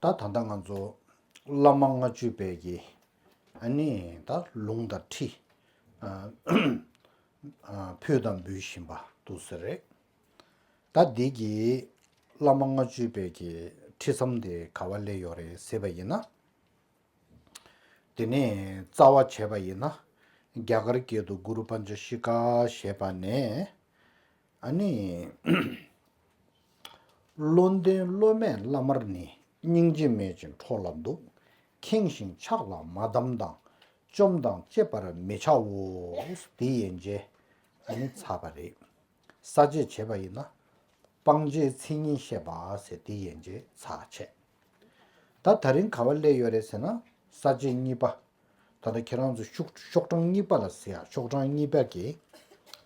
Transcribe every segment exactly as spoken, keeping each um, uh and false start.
ད་ད་ལྟ་ང་ཚོ་བླ་མ་ལྔ་བཅུ་པའི་གི་ཨ་ནི་ད་ལུང་དང་ཁྲིད་ཨ་ཨ་ཕུལ་དང་འབུལ་བཞིན་པ་འདུག་ས་རེད། ད་འདི་གི་བླ་མ་ལྔ་བཅུ་པའི་གི་ཁྲིད་མཚམས་དེ་ག་བ་སླེབས་ཡོད་རེད་ཟེར་བ་ཡིན་ན། དེ་ནས་རྩ་བ་བྱས་པ་ཡིན་ན། རྒྱ་གར་སྐད་དུ་གུ་རུ་པཉྩ་ཤི་ཀ་ཞེས་པ་ནས། ཨ་ནི། བློ་ལྡན་བློ་མེད་བླ་མར་ནི། སྙིང་རྗེ་མེད་ཅིང་འཕྲོ་ལ་འདུག། ཁེངས་ཤིང་ཆགས་ལ་མ་བསྡམས་དང་། བཅོམ་དང་བཅས་པར་མི་བྱའོ། དེ་ཡན་ཆད་ཨ་ནི་ཚར་བ་རེད། ས་བཅད་བྱས་པ་ཡིན་ན། སྤང་བྱའི་མཚན་ཉིད་བཤད་པ་ཟེར་དེ་ཡན་ཆད་ཚར་བྱས། ད་ད་རིང་ག་བ་སླེབས་ཡོད་རེད་ཟེར་ན། ས་བཅད་གཉིས་པ། ད་ལྟ་ཁྱེད་རང་ཚོ་ཤོག་ཤོག་གྲངས་གཉིས་པ་ལ་ཟེར་ཡ། ཤོག་གྲངས་གཉིས་པ་གི་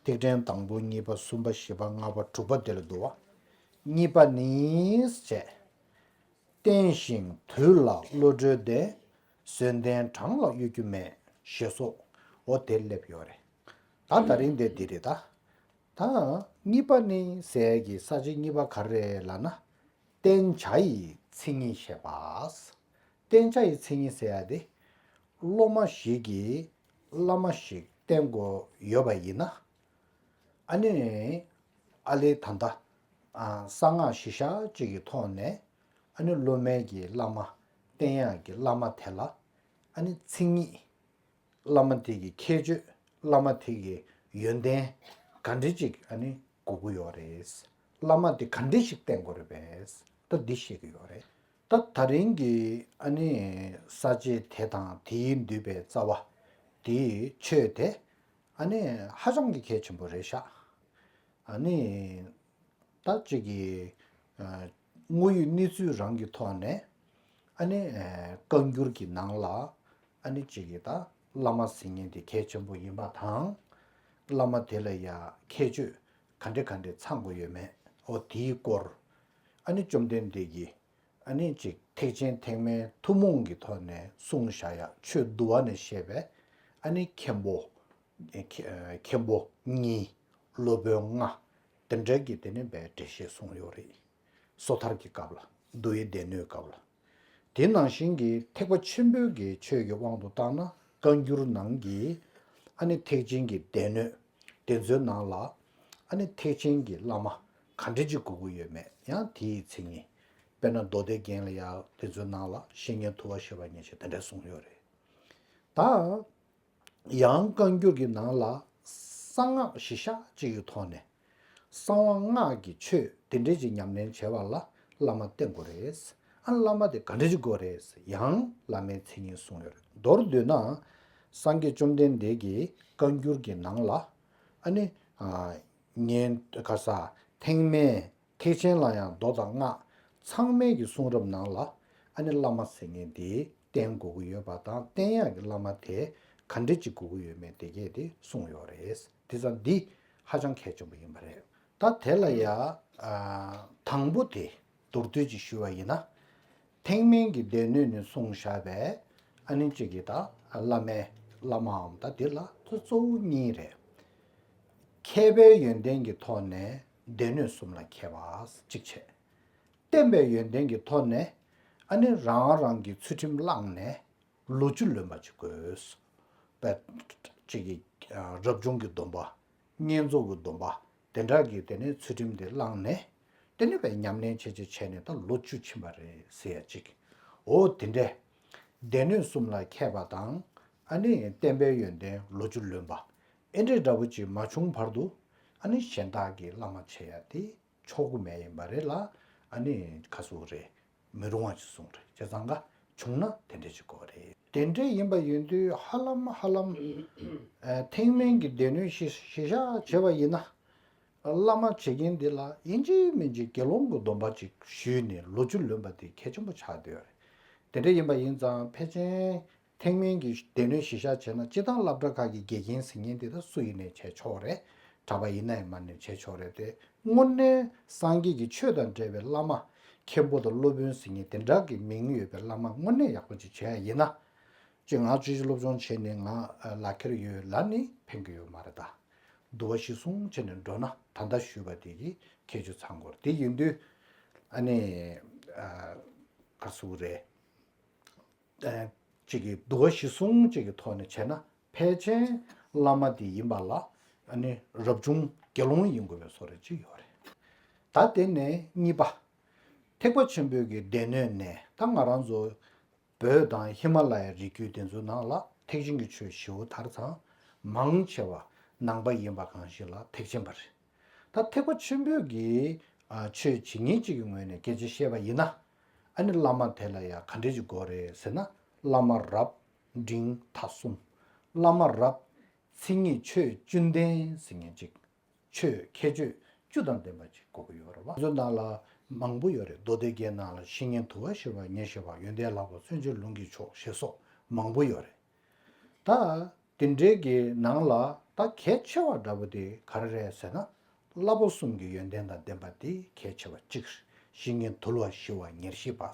ཐིག་ཕྲེང་དང་པོ། གཉིས་པ། གསུམ་པ། བཞི་པ། ལྔ་པ། དྲུག་པ་དེ་ལ་འདུག་བ། གཉིས་པ་ནི་བྱས། བརྟན་ཞིང་དུལ་ལ་བློ་གྲོས་ལྡན། བཟོད་ལྡན་དྲང་ལ་གཡོ་སྒྱུ་མེད། ཞེས་སོགས་འོ་དེ་སླེབས་ཡོད་རེད། ད་ད་རིང་དེ་འདི་རེད་ད། ད་གཉིས་པ་ནི་ཟེར་གྱི་ས་བཅད་གཉིས་པ་ག་རེ་རེད་ལབ་ན། བསྟེན་བྱ་ཡི་མཚན་ཉིད་བཤད་པ། བསྟེན་བྱ་ཡི་མཚན་ཉིད་ཟེར་ཡ་དེ། སློབ་མ་ཞིག་གིས་བླ་མ་ཞིག་བསྟེན་དགོས་ཡོད་པ་ཡིན་ན། ཨ་ནི། ཨ་ལས་ད་ལྟ་ཨ་གསང་སྔགས་གཞི་བཞག་ཅིག་གི་ཐོག་ནས། ཨ་ནི་སློབ་མའི་གི་བླ་མ་བསྟེན་ཡག་གི་བླ་མ་དེ་ལ། ཨ་ནི་མཚན་ཉིད། བླ་མ་དེ་གི་ཁྱད་ཆོས། བླ་མ་དེ་གི་ཡོན་ཏན་ག་འདྲ་ཅིག་ཨ་ནི་དགོས་ཀྱི་ཡོད་རེད། བླ་མ་དེ་ག་འདྲ་ཞིག་བསྟེན་དགོས་རེད་པས། ད་འདི་བཤད་ཀྱི་ཡོད་རེད། ད་ད་རིང་གི་ཨ་ནི་ས་བཅད་དེ་དང་དེའི་འདུས་པའི་རྩ་བ་དེའི་ཆོས་དེ་ཨ་ནི་ཧ་ཅང་གི་གལ་ཆེན་པོ་རེད་ཤག། ཨ་ནི། ད་ཅིག་གི་ཨ་དངོས་ཡོད་གནས་ཚུལ་རང་གི་ཐོག་ནས། ཨ་ནི་ཨ་བཀའ་འགྱུར་གྱི་ནང་ལ། ཨ་ནི་ཅིག་གི་ད་བླ་མ་ཟེར་མཁན་དེ་གལ་ཆེན་པོ་ཡིན་པ་དང་། བླ་མ་དེ་ལ་ཡ་ཁྱད་ཆོས་ག་འདྲ་ག་འདྲ་ཚང་དགོས་ཡོད་མེད། འོ་དེའི་སྐོར། ཨ་ནི་བཅོམ་ལྡན་འདས་ཀྱིས་ཨ་ནི་ཅིག་ཐེག་ཆེན་ཐེག་དམན་ཐུན་མོང་གི་ཐོག་ནས་གསུངས་བཞག་ཡ། ཆོས་བསྡུ་བ་ནས་བཤད་པའི་ཨ་ནི་མཁན་པོ། མཁན་པོ་གཉིས། སློབ་དཔོན་ལྔ། དེ་འདྲ་གི་དེ་ནས་བའི་འགྲེལ་བཤད་གསུངས་ཡོད་རེད། སོ་ཐར་གྱི་སྐབས་ལ། བསྡུ་བའི་སྡེ་སྣོད་སྐབས་ལ། དེ་ནང་བཞིན་གྱི་ཐེག་པ་ཆེན་པོའི་གི་ཆོས་ཀྱི་དབང་དུ་བཏང་ན། བཀའ་འགྱུར་ནང་གི་ཨ་ནི་ཐེག་ཆེན་གྱི་སྡེ་སྣོད་དེ་ཚོའི་ནང་ལ། ཨ་ནི་ཐེག་ཆེན་གྱི་བླ་མ་ག་འདྲ་ཅིག་དགོས་ཀྱི་ཡོད་མེད། ཡང་དེའི་མཚན་ཉིད། དཔེར་ན་མདོ་སྡེ་རྒྱན་ལ་ཡང་དེ་ཚོའི་ནང་ལ་བཤེས་གཉེན་ཐུབ་པ་ཞེས་པ་ཉིད་ཅིག་དེ་འདྲ་གསུངས་ཡོད་རེད། ད། ཡང་བཀའ་འགྱུར་གྱི་ནང་ལ་གསང་སྔགས་གཞི་བཞག་ཅིག་གི་ཐོག་ནས། གསང་བ་སྔགས་ཀྱི་ཆོས་དེ་འདྲས་ཅིག་ཉམས་ལེན་བྱེད་པ་ལ་བླ་མ་བསྟེན་དགོས་རེད། ཨ་བླ་མ་དེ་ག་འདྲས་ཅིག་དགོས་རེད། ཡང་བླ་མའི་མཚན་ཉིད་གསུངས་ཡོད་རེད། མདོར་བསྡུས་ན། སངས་རྒྱས་བཅོམ་ལྡན་འདས་ཀྱིས་བཀའ་འགྱུར་གྱི་ནང་ལ། ཨ་ནི། ཨ་ཉན་ག་ས་ཐེག་དམན། ཐེག་ཆེན་ལ་ཡང་མདོ་དང་སྔགས་ཚང་མའི་གི་གསུང་རབ་ནང་ལ། ཨ་ནི་བླ་མ་ཟེར་མཁན་དེ་བསྟེན་དགོས་ཀྱི་ཡོད་པ་དང་། བསྟེན་ཡག་གི་བླ་མ་དེ་ག་འདྲ་ཅིག་དགོས་ཀྱི་ཡོད་མེད་དེ་གས་དེ་གསུངས་ཡོད་རེད། དེ་ཙང་འདི་ཧ་ཅང་གལ་ཆེན་པོ་ཡིན་པ་རེད། ད་དེ་ལ་ཡ། ཨ་དང་པོ་དེ་མདོར་བསྡུས་ཅིག་ཞུ་བ་ཡིན་ན། ཐེག་དམན་གྱི་སྡེ་སྣོད་ནས་གསུངས་བཞག་པའི་ཨ་ནི་གཅིག་གི་ད་བླ་མའི་བླ་མའམ་ད་འདི་ལ་གཙོ་བོ་གཉིས་རེད། མཁས་པའི་ཡོན་ཏན་གྱི་ཐོག་ནས་སྡེ་སྣོད་གསུམ་ལ་མཁས་པ་གཅིག་བྱས། བསྟེན་པའི་ཡོན་ཏན་གྱི་ཐོག་ནས་ཨ་ནི་རང་རང་གི་ཚུལ་ཁྲིམས་བླངས་ནས་ལོ་རྒྱུས་ལོན་པ་ཅིག་དགོས། པ་ཅིག་གི་རབ་བྱུང་གི་སྡོམ་པ། བསྙེན་རྫོགས་ཀྱི་སྡོམ་པ། དེ་འདྲ་གི་དེ་ནས་ཚུལ་ཁྲིམས་དེ་བླངས་ནས། དེ་ནས་བའི་ཉམས་ལེན་བྱེད་བྱེད་བྱས་ནས་ད་ལོ་བཅུ་ཕྱིན་པ་རེད་ཟེར་ཡ་གཅིག། འོ་དེ་འདྲས། སྡེ་སྣོད་གསུམ་ལ་མཁས་པ་དང་། ཨ་ནི་བསྟེན་པའི་ཡོན་ཏན་ལོ་རྒྱུས་ལོན་པ། ཨེ་འདྲས་འདྲ་བོ་ཅིག་མ་བྱུང་བར་དུ། ཨ་ནི་གཞན་དག་གི་བླ་མ་བྱེད་ཡ་དེ་ཆོག་གི་མེད་ཡིན་པ་རེད་ལ། ཨ་ནི་ཁ་སུ་རེད། མི་རུང་བ་ཅིག་གསུངས་རེད། བྱས་ཙང་ཀ་བྱུང་ན་དེ་འདྲས་ཅིག་དགོས་རེད། དེ་འདྲས་ཡིན་པ་ཡིན་དུས་ཧ་ལམ་ཧ་ལམ། ཨ་ཐེག་དམན་གྱི་སྡེ་སྣོད་གཞི་གཞི་བཞག་བྱས་པ་ཡིན་ན། བླ་མ་བྱེད་མཁན་འདི་ལ་ཡིན་གཅིག་མིན་གཅིག་དགེ་སློང་གི་སྡོམ་པ་ཅིག་ཞུས་ནས་ལོ་རྒྱུས་ལོན་པ་དེ་གལ་ཆེན་པོ་ཆགས་བསྡད་ཡོད་རེད། དེ་འདྲས་ཡིན་པ་ཡིན་ཙང་ཕལ་ཆེར། ཐེག་དམན་གྱི་སྡེ་སྣོད་གཞི་བཞག་བྱས་ན། སྤྱིར་བཏང་སློབ་གྲྭ་ཁག་གི་དགེ་རྒན་ཟེར་མཁན་དེ་ད་སུ་ཡིན་ནའི་བྱས་ཆོག་རེད། གྲྭ་པ་ཡིན་ནའི་མ་ནའི་བྱས་ཆོག་རེད་དེ། དངོས་གནས་སངས་རྒྱས་ཀྱི་ཆོས་དང་འབྲེལ་བའི་བླ་མ། མཁན་པོ་དང་སློབ་དཔོན་ཟེར་མཁན་དེ་འདྲ་གི་མིང་ཡོད་པའི་བླ་མ་དངོས་གནས་ཡག་པོ་ཅིག་བྱས་ཡིན་ན། ཅིག་ང་ཅོ་ཅོ་སློབ་སྦྱོང་བྱས་ནས་ང་ལག་ཁྱེར་ཡོད་ལབ་ནི་ཕན་གྱི་ཡོད་མ་རེད་ད། འདུལ་བ་གཞིར་བཟུང་བྱས་ནས་འགྲོ་ན་ད་ལྟ་ཞུས་པ་དེ་གི་ཁྱད་ཆོས་ཚང་དགོས་རེད། དེ་ཡིན་དུས་ཨ་ནི། ཨ། ག་ཟེར་རེད། ཨ་ཅིག་གི་འདུལ་བ་གཞི་བཟུང་ཅིག་གི་ཐོག་ནས་བྱས་ན་ཕལ་ཆེར་བླ་མ་དེ་ཡིན་པ་ལ་ཨ་ནི་རབ་བྱུང་དགེ་སློང་ཡིན་དགོས་པའི་བཟོ་འདྲ་ཅིག་ཡོད་རེད། ད་དེ་ནས་གཉིས་པ། ཐེག་པ་ཆེན་པོའི་གི་སྡེ་སྣོད་ནས་ད་ང་རང་ཚོ་བོད་དང་ཧི་མ་ལ་ཡའི་རི་རྒྱུད་དེ་ཚོའི་ནང་ལ་ཐེག་ཆེན་གྱི་ཆོས་ཞེ་པོ་དར་ཙང་མང་ཆེ་བ་ནང་པ་ཡིན་པ་གང་ཞིག་ལ་ཐེག་ཆེན་པ་རེད། ད་ཐེག་པ་ཆེན་པོའི་གི་ཨ་ཆོས་བྱེད་མཁན་གཅིག་གི་ངོས་ནས་སྐད་ཆ་བཤད་པ་ཡིན་ན། ཨ་ནི་བླ་མ་དེ་ལ་ཡང་ག་འདྲས་ཅིག་དགོས་རེད་ཟེར་ན། བླ་མ་རབ་འབྲིང་ཐ་གསུམ། བླ་མ་རབ་མཚན་ཉིད་ཆོས་བཅུ་ལྡན་ཟེར་མཁན་ཅིག་ཆོས་ཁྱད་ཆོས་བཅུ་དང་ལྡན་པ་ཅིག་དགོས་ཀྱི་ཡོད་རེད་བ། ང་ཚོ་ནང་ལ་མང་པོ་ཡོད་རེད། མདོ་སྡེ་རྒྱན་ནང་ལ་བཤེས་གཉེན་དུལ་བ་ཞི་བ་ཉེར་ཞི་བ། ཡོན་ཏན་ལྷག་པ་མཚོན་བྱེད་ལུང་གི་མཆོག་ཞེས་སོགས་མང་པོ་ཡོད་རེད། ད་དེ་འདྲའི་གི་ནང་ལ་ད་གལ་ཆེ་བ་འདྲ་པོ་དེ་ག་རེ་རེད་ཟེར་ན། བསླབ་པ་གསུམ་གྱི་ཡོན་ཏན་དང་ལྡན་པ་དེ་གལ་ཆེ་བ་གཅིག་རེད། བཤེས་གཉེན་དུལ་བ་ཞི་བ་ཉེར་ཞི་བ།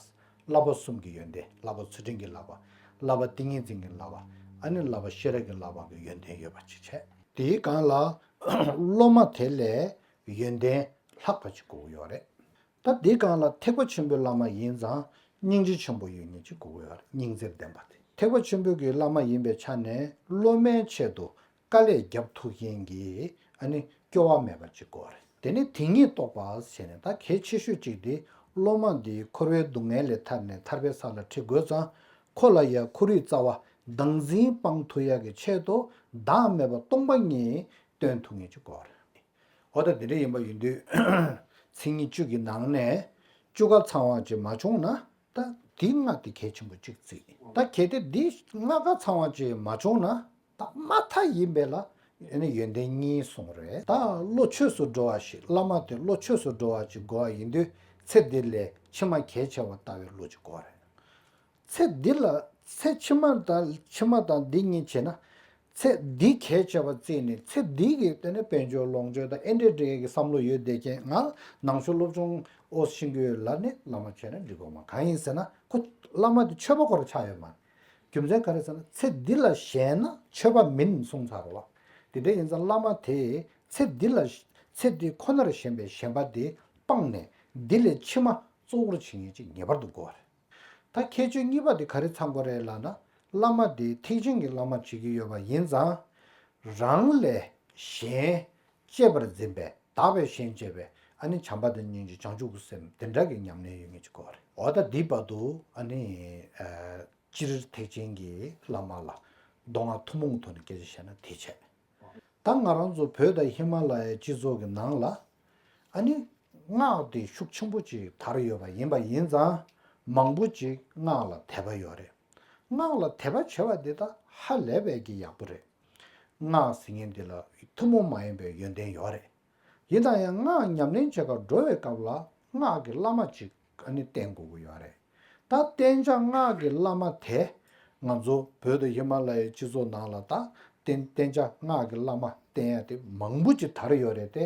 བསླབ་པ་གསུམ་གྱི་ཡོན་ཏན། བསླབ་པ་ཚུལ་ཁྲིམས་ཀྱི་བསླབ་པ། བསླབ་པ་ཏིང་ངེ་འཛིན་གྱི་བསླབ་པ། ཨ་ནི་བསླབ་པ་ཤེས་རབ་ཀྱི་བསླབ་པ་གི་ཡོན་ཏན་ཡོད་པ་ཅིག་བྱས། དེའི་སྒང་ལ་སློབ་མ་དེ་ལས་ཡོན་ཏན་ལྷག་པ་ཅིག་དགོས་ཀྱི་ཡོད་རེད། ད་འདི་སྒང་ལ་ཐེག་པ་ཆེན་པོའི་བླ་མ་ཡིན་ཙང་སྙིང་རྗེ་ཆེན་པོ་ཡོད་མཁན་ཅིག་དགོས་ཀྱི་ཡོད་རེད། སྙིང་བརྩེར་ལྡན་པ་དེ། ཐེག་པ་ཆེན་པོའི་གི་བླ་མ་ཡིན་པའི་ཆ་ནས་སློབ་མའི་ཆེད་དུ་དཀའ་ལས་རྒྱབ་ཐུབ་མཁན་གྱི་ཨ་ནི་སྐྱོ་བ་མེད་པ་ཅིག་དགོས་རེད། དེ་ནི་དེ་ཉིད་རྟོགས་པ་ཟེར་ནས་ད་གལ་ཆེ་ཤོས་གཅིག་དེ། སློབ་མ་འདིས་འཁོར་བའི་སྡུག་བསྔལ་ལས་ཐར་ནས་ཐར་པའི་ས་ལ་ཁྲིད་དགོས་ཙང་། ཁོ་ལ་ཡང་ཁོ་རའི་རྩ་བ་བདག་འཛིན་སྤང་ཐུབ་ཡག་གི་ཆེད་དུ་བདག་མེད་པ་སྟོང་པ་ཉིད་སྟོན་ཐུབ་མཁན་ཅིག་དགོས་རེད། འོ་ད་དེ་འདྲ་ཡིན་པ་ཡིན་དུས། མཚན་ཉིད་བཅུ་གི་ནང་ནས་བཅུ་ཀ་ཚང་བ་ཅིག་མ་བྱུང་ན། ད་འདི་ལྔ་དེ་གལ་ཆེན་པོ་གཅིག་བརྩིས། ད་གལ་ཏེ་འདི་ལྔ་ཀ་ཚང་བ་ཅིག་མ་བྱུང་ན། ད་མ་མཐའ་ཡིན་པས་ལ་ཨ་ནི་ཡོན་ཏན་གཉིས་གསུངས་རེད། ད་བློ་ཆོས་སུ་འགྲོ་བ་ཞིག་བླ་མ་དེ་བློ་ཆོས་སུ་འགྲོ་བ་ཅིག་དགོས་པ་ཡིན་དུས། ཚེ་འདི་ལས་ཕྱི་མ་གལ་ཆེ་བ་ལྟ་བའི་བློ་ཅིག་དགོས་རེད། ཚེ་འདི་ལ། ཚེ་ཕྱི་མ་དང་ཕྱི་མ་དང་འདི་གཉིས་བྱས་ན། ཚེ་འདི་གལ་ཆེ་བ་བརྩིས་ནས་ཚེ་འདི་གི་དེ་ནས་དཔལ་འབྱོར་ལོངས་སྤྱོད་དང་ཨེ་འདྲས་འདྲས་ཀྱི་བསམ་བློ་ཡོད་བསྡད་མཁན། ང་ནང་ཆོས་སློབ་སྦྱོང་ཨོ་ཤེས་ཀྱི་ཡོད་ལབ་ནས་བླ་མ་བྱས་ན་འགྲིག་གི་མ། གང་ཡིན་ཟེར་ན་ཁོ་བླ་མ་དེ་ཆོས་པ་ཁོ་རང་ཆགས་ཡོད་མ་རེད། རྒྱུ་མཚན་ག་རེ་ཟེར་ན་ཚེ་འདི་ལ་ཞེན་ན་ཆོས་པ་མིན་གསུངས་ཚར་བ། དེ་འདྲ་ཡིན་ཙང་བླ་མ་དེས་ཚེ་འདི་ལ། ཚེ་འདི་ཁོ་ནར་ཞེན་པའི་ཞེན་པ་དེ་སྤངས་ནས་འདི་ལས་ཕྱི་མ་གཙོ་བོར་བྱེད་མཁན་ཅིག་ངེས་པར་དུ་དགོས་པ་རེད། ད་ཁྱད་ཆོས་གཉིས་པ་དེ་ག་རེ་ཚང་དགོས་རེད་ལབ་ན། བླ་མ་དེ་ཐེག་ཆེན་གྱི་བླ་མ་བྱེད་ཀྱི་ཡོད་པ་ཡིན་ཙང་། རང་ལས་གཞན་གཅེས་པར་འཛིན་པའི། བདག་པས་གཞན་གཅེས་པའི་ཨ་ནི་བྱམས་པ་དང་སྙིང་རྗེ་བྱང་ཆུབ་ཀྱི་སེམས་དེ་འདྲ་གི་ཉམས་ལེན་ཡོད་མཁན་ཅིག་དགོས་པ་རེད། འོ་ད་འདི་བར་དུ་ཨ་ནི་ཨ་སྤྱིར་ཐེག་ཆེན་གྱི་བླ་མ་ལ་མདོ་སྔགས་ཐུན་མོང་གི་ཐོག་ནས་སྐད་ཆ་བཤད་ན་དེ་བྱས། ད་ང་རང་ཚོ་བོད་དང་ཧི་མ་ལ་ཡའི་སྤྱི་ཚོགས་ཀྱི་ནང་ལ་ཨ་ནི་སྔགས་དེ་ཤུགས་ཆེན་པོ་ཅིག་དར་ཡོད་པ་ཡིན་པ་ཡིན་ཙང་། མང་པོ་ཅིག་སྔགས་ལ་དད་པ་ཡོད་རེད། སྔགས་ལ་དད་པ་བྱེད་པ་འདི་ད་ཧ་ལས་པའི་གི་ཡག་པོ་རེད། སྔགས་ཟེར་མཁན་འདི་ལ་ཐུན་མོང་མ་ཡིན་པའི་ཡོན་ཏན་ཡོད་རེད། ཡིན་ན་ཡང་སྔགས་ཉམས་ལེན་བྱེད་གར་འགྲོ་བའི་སྐབས་ལ་སྔགས་ཀྱི་བླ་མ་ཅིག་ཨ་ནི་བསྟེན་དགོས་ཀྱི་ཡོད་རེད། ད་བསྟེན་བྱ་སྔགས་ཀྱི་བླ་མ་དེ་ང་ཚོ་བོད་དང་ཧི་མ་ལ་ཡའི་སྤྱི་ཚོགས་ནང་ལ་ད་བསྟེན་བསྟེན་བྱ་སྔགས་ཀྱི་བླ་མ་བསྟེན་ཡ་དེ་མང་པོ་ཅིག་དར་ཡོད་རེད་དེ།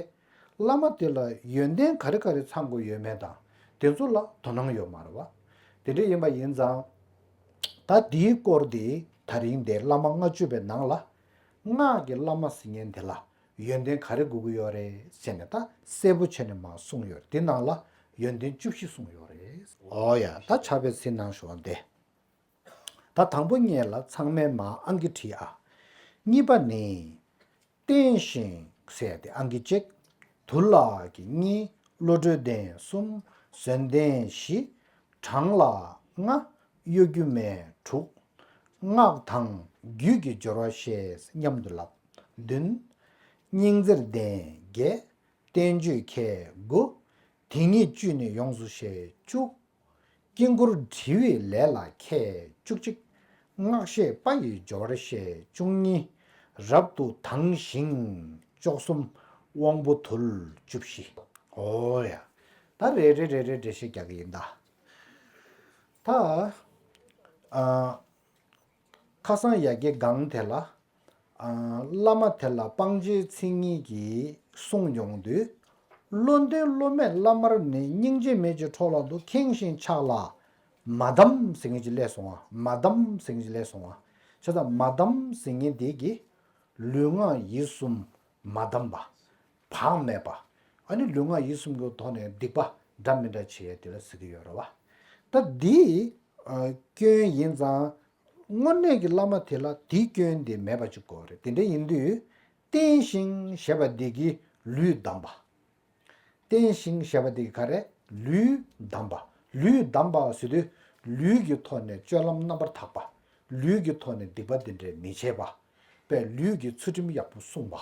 བླ་མ་དེ་ལ་ཡོན་ཏན་ག་རེ་ག་རེ་ཚང་དགོས་ཡོད་མེད་དང་དེ་ཚོ་ལ་དོ་སྣང་ཡོད་མ་རེད་བ། དེ་འདྲ་ཡིན་པ་ཡིན་ཙང་། ད་འདིའི་སྐོར་དེ་ད་རིང་འདིར་བླ་མ་ལྔ་བཅུ་པའི་ནང་ལ་སྔགས་ཀྱི་བླ་མ་ཟེར་མཁན་དེ་ལ་ཡོན་ཏན་ག་རེ་དགོས་ཀྱི་ཡོད་རེད་ཟེར་ནས་ད་གསལ་པོ་བྱས་ནས་མར་གསུངས་ཡོད་རེད། དེ་ནང་ལ་ཡོན་ཏན་བཅུ་བཞི་གསུངས་ཡོད་རེད། འོ་ཡ། ད་ཕྱག་དཔེ་གཟིགས་གནང་ཞུ་བ་འདི། ད་དང་པོ་ཉིད་ལ་ཚང་མས་མར་ཨང་ཀི་བྲིས་ཨ། གཉིས་པ་ནི། བརྟན་ཞིང་ཟེར་ཏེ་ཨང་ཀི་གཅིག་དུལ་ལ་གི་གཉིས། བློ་གྲོས་ལྡན་གསུམ། བརྩོན་ལྡན་བཞི། དྲང་ལ་ལྔ། གཡོ་སྒྱུ་མེད་དྲུག་སྔགས་དང་རྒྱུད་ཀྱི་སྦྱོར་བ་ཤེས་སྙམ་དུ་ལབ། བདུན། སྙིང་བརྩེར་ལྡན་བརྒྱད། བསྟན་བཅོས་མཁས་དགུ། དེ་ཉིད་བཅུད་ནི་ཡོངས་སུ་ཤེས་བཅུ། དཀྱིལ་འཁོར་བྲི་བའི་ལས་ལ་མཁས་བཅུ་གཅིག་སྔགས་ཤེས་པ་ཡི་སྦྱོར་བ་ཤེས་བཅུ་གཉིས། རབ་ཏུ་དྭངས་ཤིང་བཅུ་གསུམ། དབང་པོ་དུལ་བཅུ་བཞི། འོ་ཡ། ད་རེ་རེ་རེ་རེ་འགྲེལ་བཤད་རྒྱག་གི་ཡིན་ད། ད། ཨ། ཁ་སང་ཡ་གི་སྒང་དེ་ལ། ཨ། བླ་མ་དེ་ལ་སྤང་བྱའི་མཚན་ཉིད་ཀྱི་གསུངས་ཡོང་དུས། བློ་ལྡན་སློབ་མས་བླ་མར་ནི། སྙིང་རྗེ་མེད་ཅིང་ཁྲོ་ལ་འདུག་མཁྱེན་ཞིང་ཕྱག་ལ་མ་གདམས་ཟེར་མཁན་ཅིག་སླེབས་སོང་བ། མ་གདམས་ཟེར་མཁན་ཅིག་སླེབས་སོང་བ། བྱས་ཙང་མ་གདམས་ཟེར་མཁན་དེ་གིས་ལུས་ངག་ཡིད་གསུམ་མ་བསྡམས་པ། བག་མེད་པ། ཨ་ནི་ལུས་ངག་ཡིད་གསུམ་གྱི་ཐོག་ནས་སྡིག་པ་འདྲ་མི་འདྲ་བྱེད་ཡས་དེ་ལ་ཟེར་གྱི་ཡོད་རེད་བ། ད་འདི་ཨ་སྐྱོན་ཡིན་ཙང་དངོས་གནས་ཀྱི་བླ་མ་དེ་ལ་དེའི་སྐྱོན་དེ་མེད་པ་ཅིག་དགོས་རེད། དེ་འདྲ་ཡིན་དུས་བརྟན་ཞིང་ཞེས་པ་འདི་གིས་ལུས་བསྡམས་པ། བརྟན་ཞིང་ཞེས་པ་འདི་གིས་ག་རེ། ལུས་བསྡམས་པ། ལུས་བསྡམས་པ་ཟེར་དུས་ལུས་ཀྱི་ཐོག་ནས་སྤྱོད་ལམ་རྣམ་པར་དག་པ། ལུས་ཀྱི་ཐོག་ནས་སྡིག་པ་འདི་འདྲས་མི་བྱེད་པ། པས་ལུས་ཀྱི་ཚུལ་ཁྲིམས་ཡག་པོ་སྲུང་བ།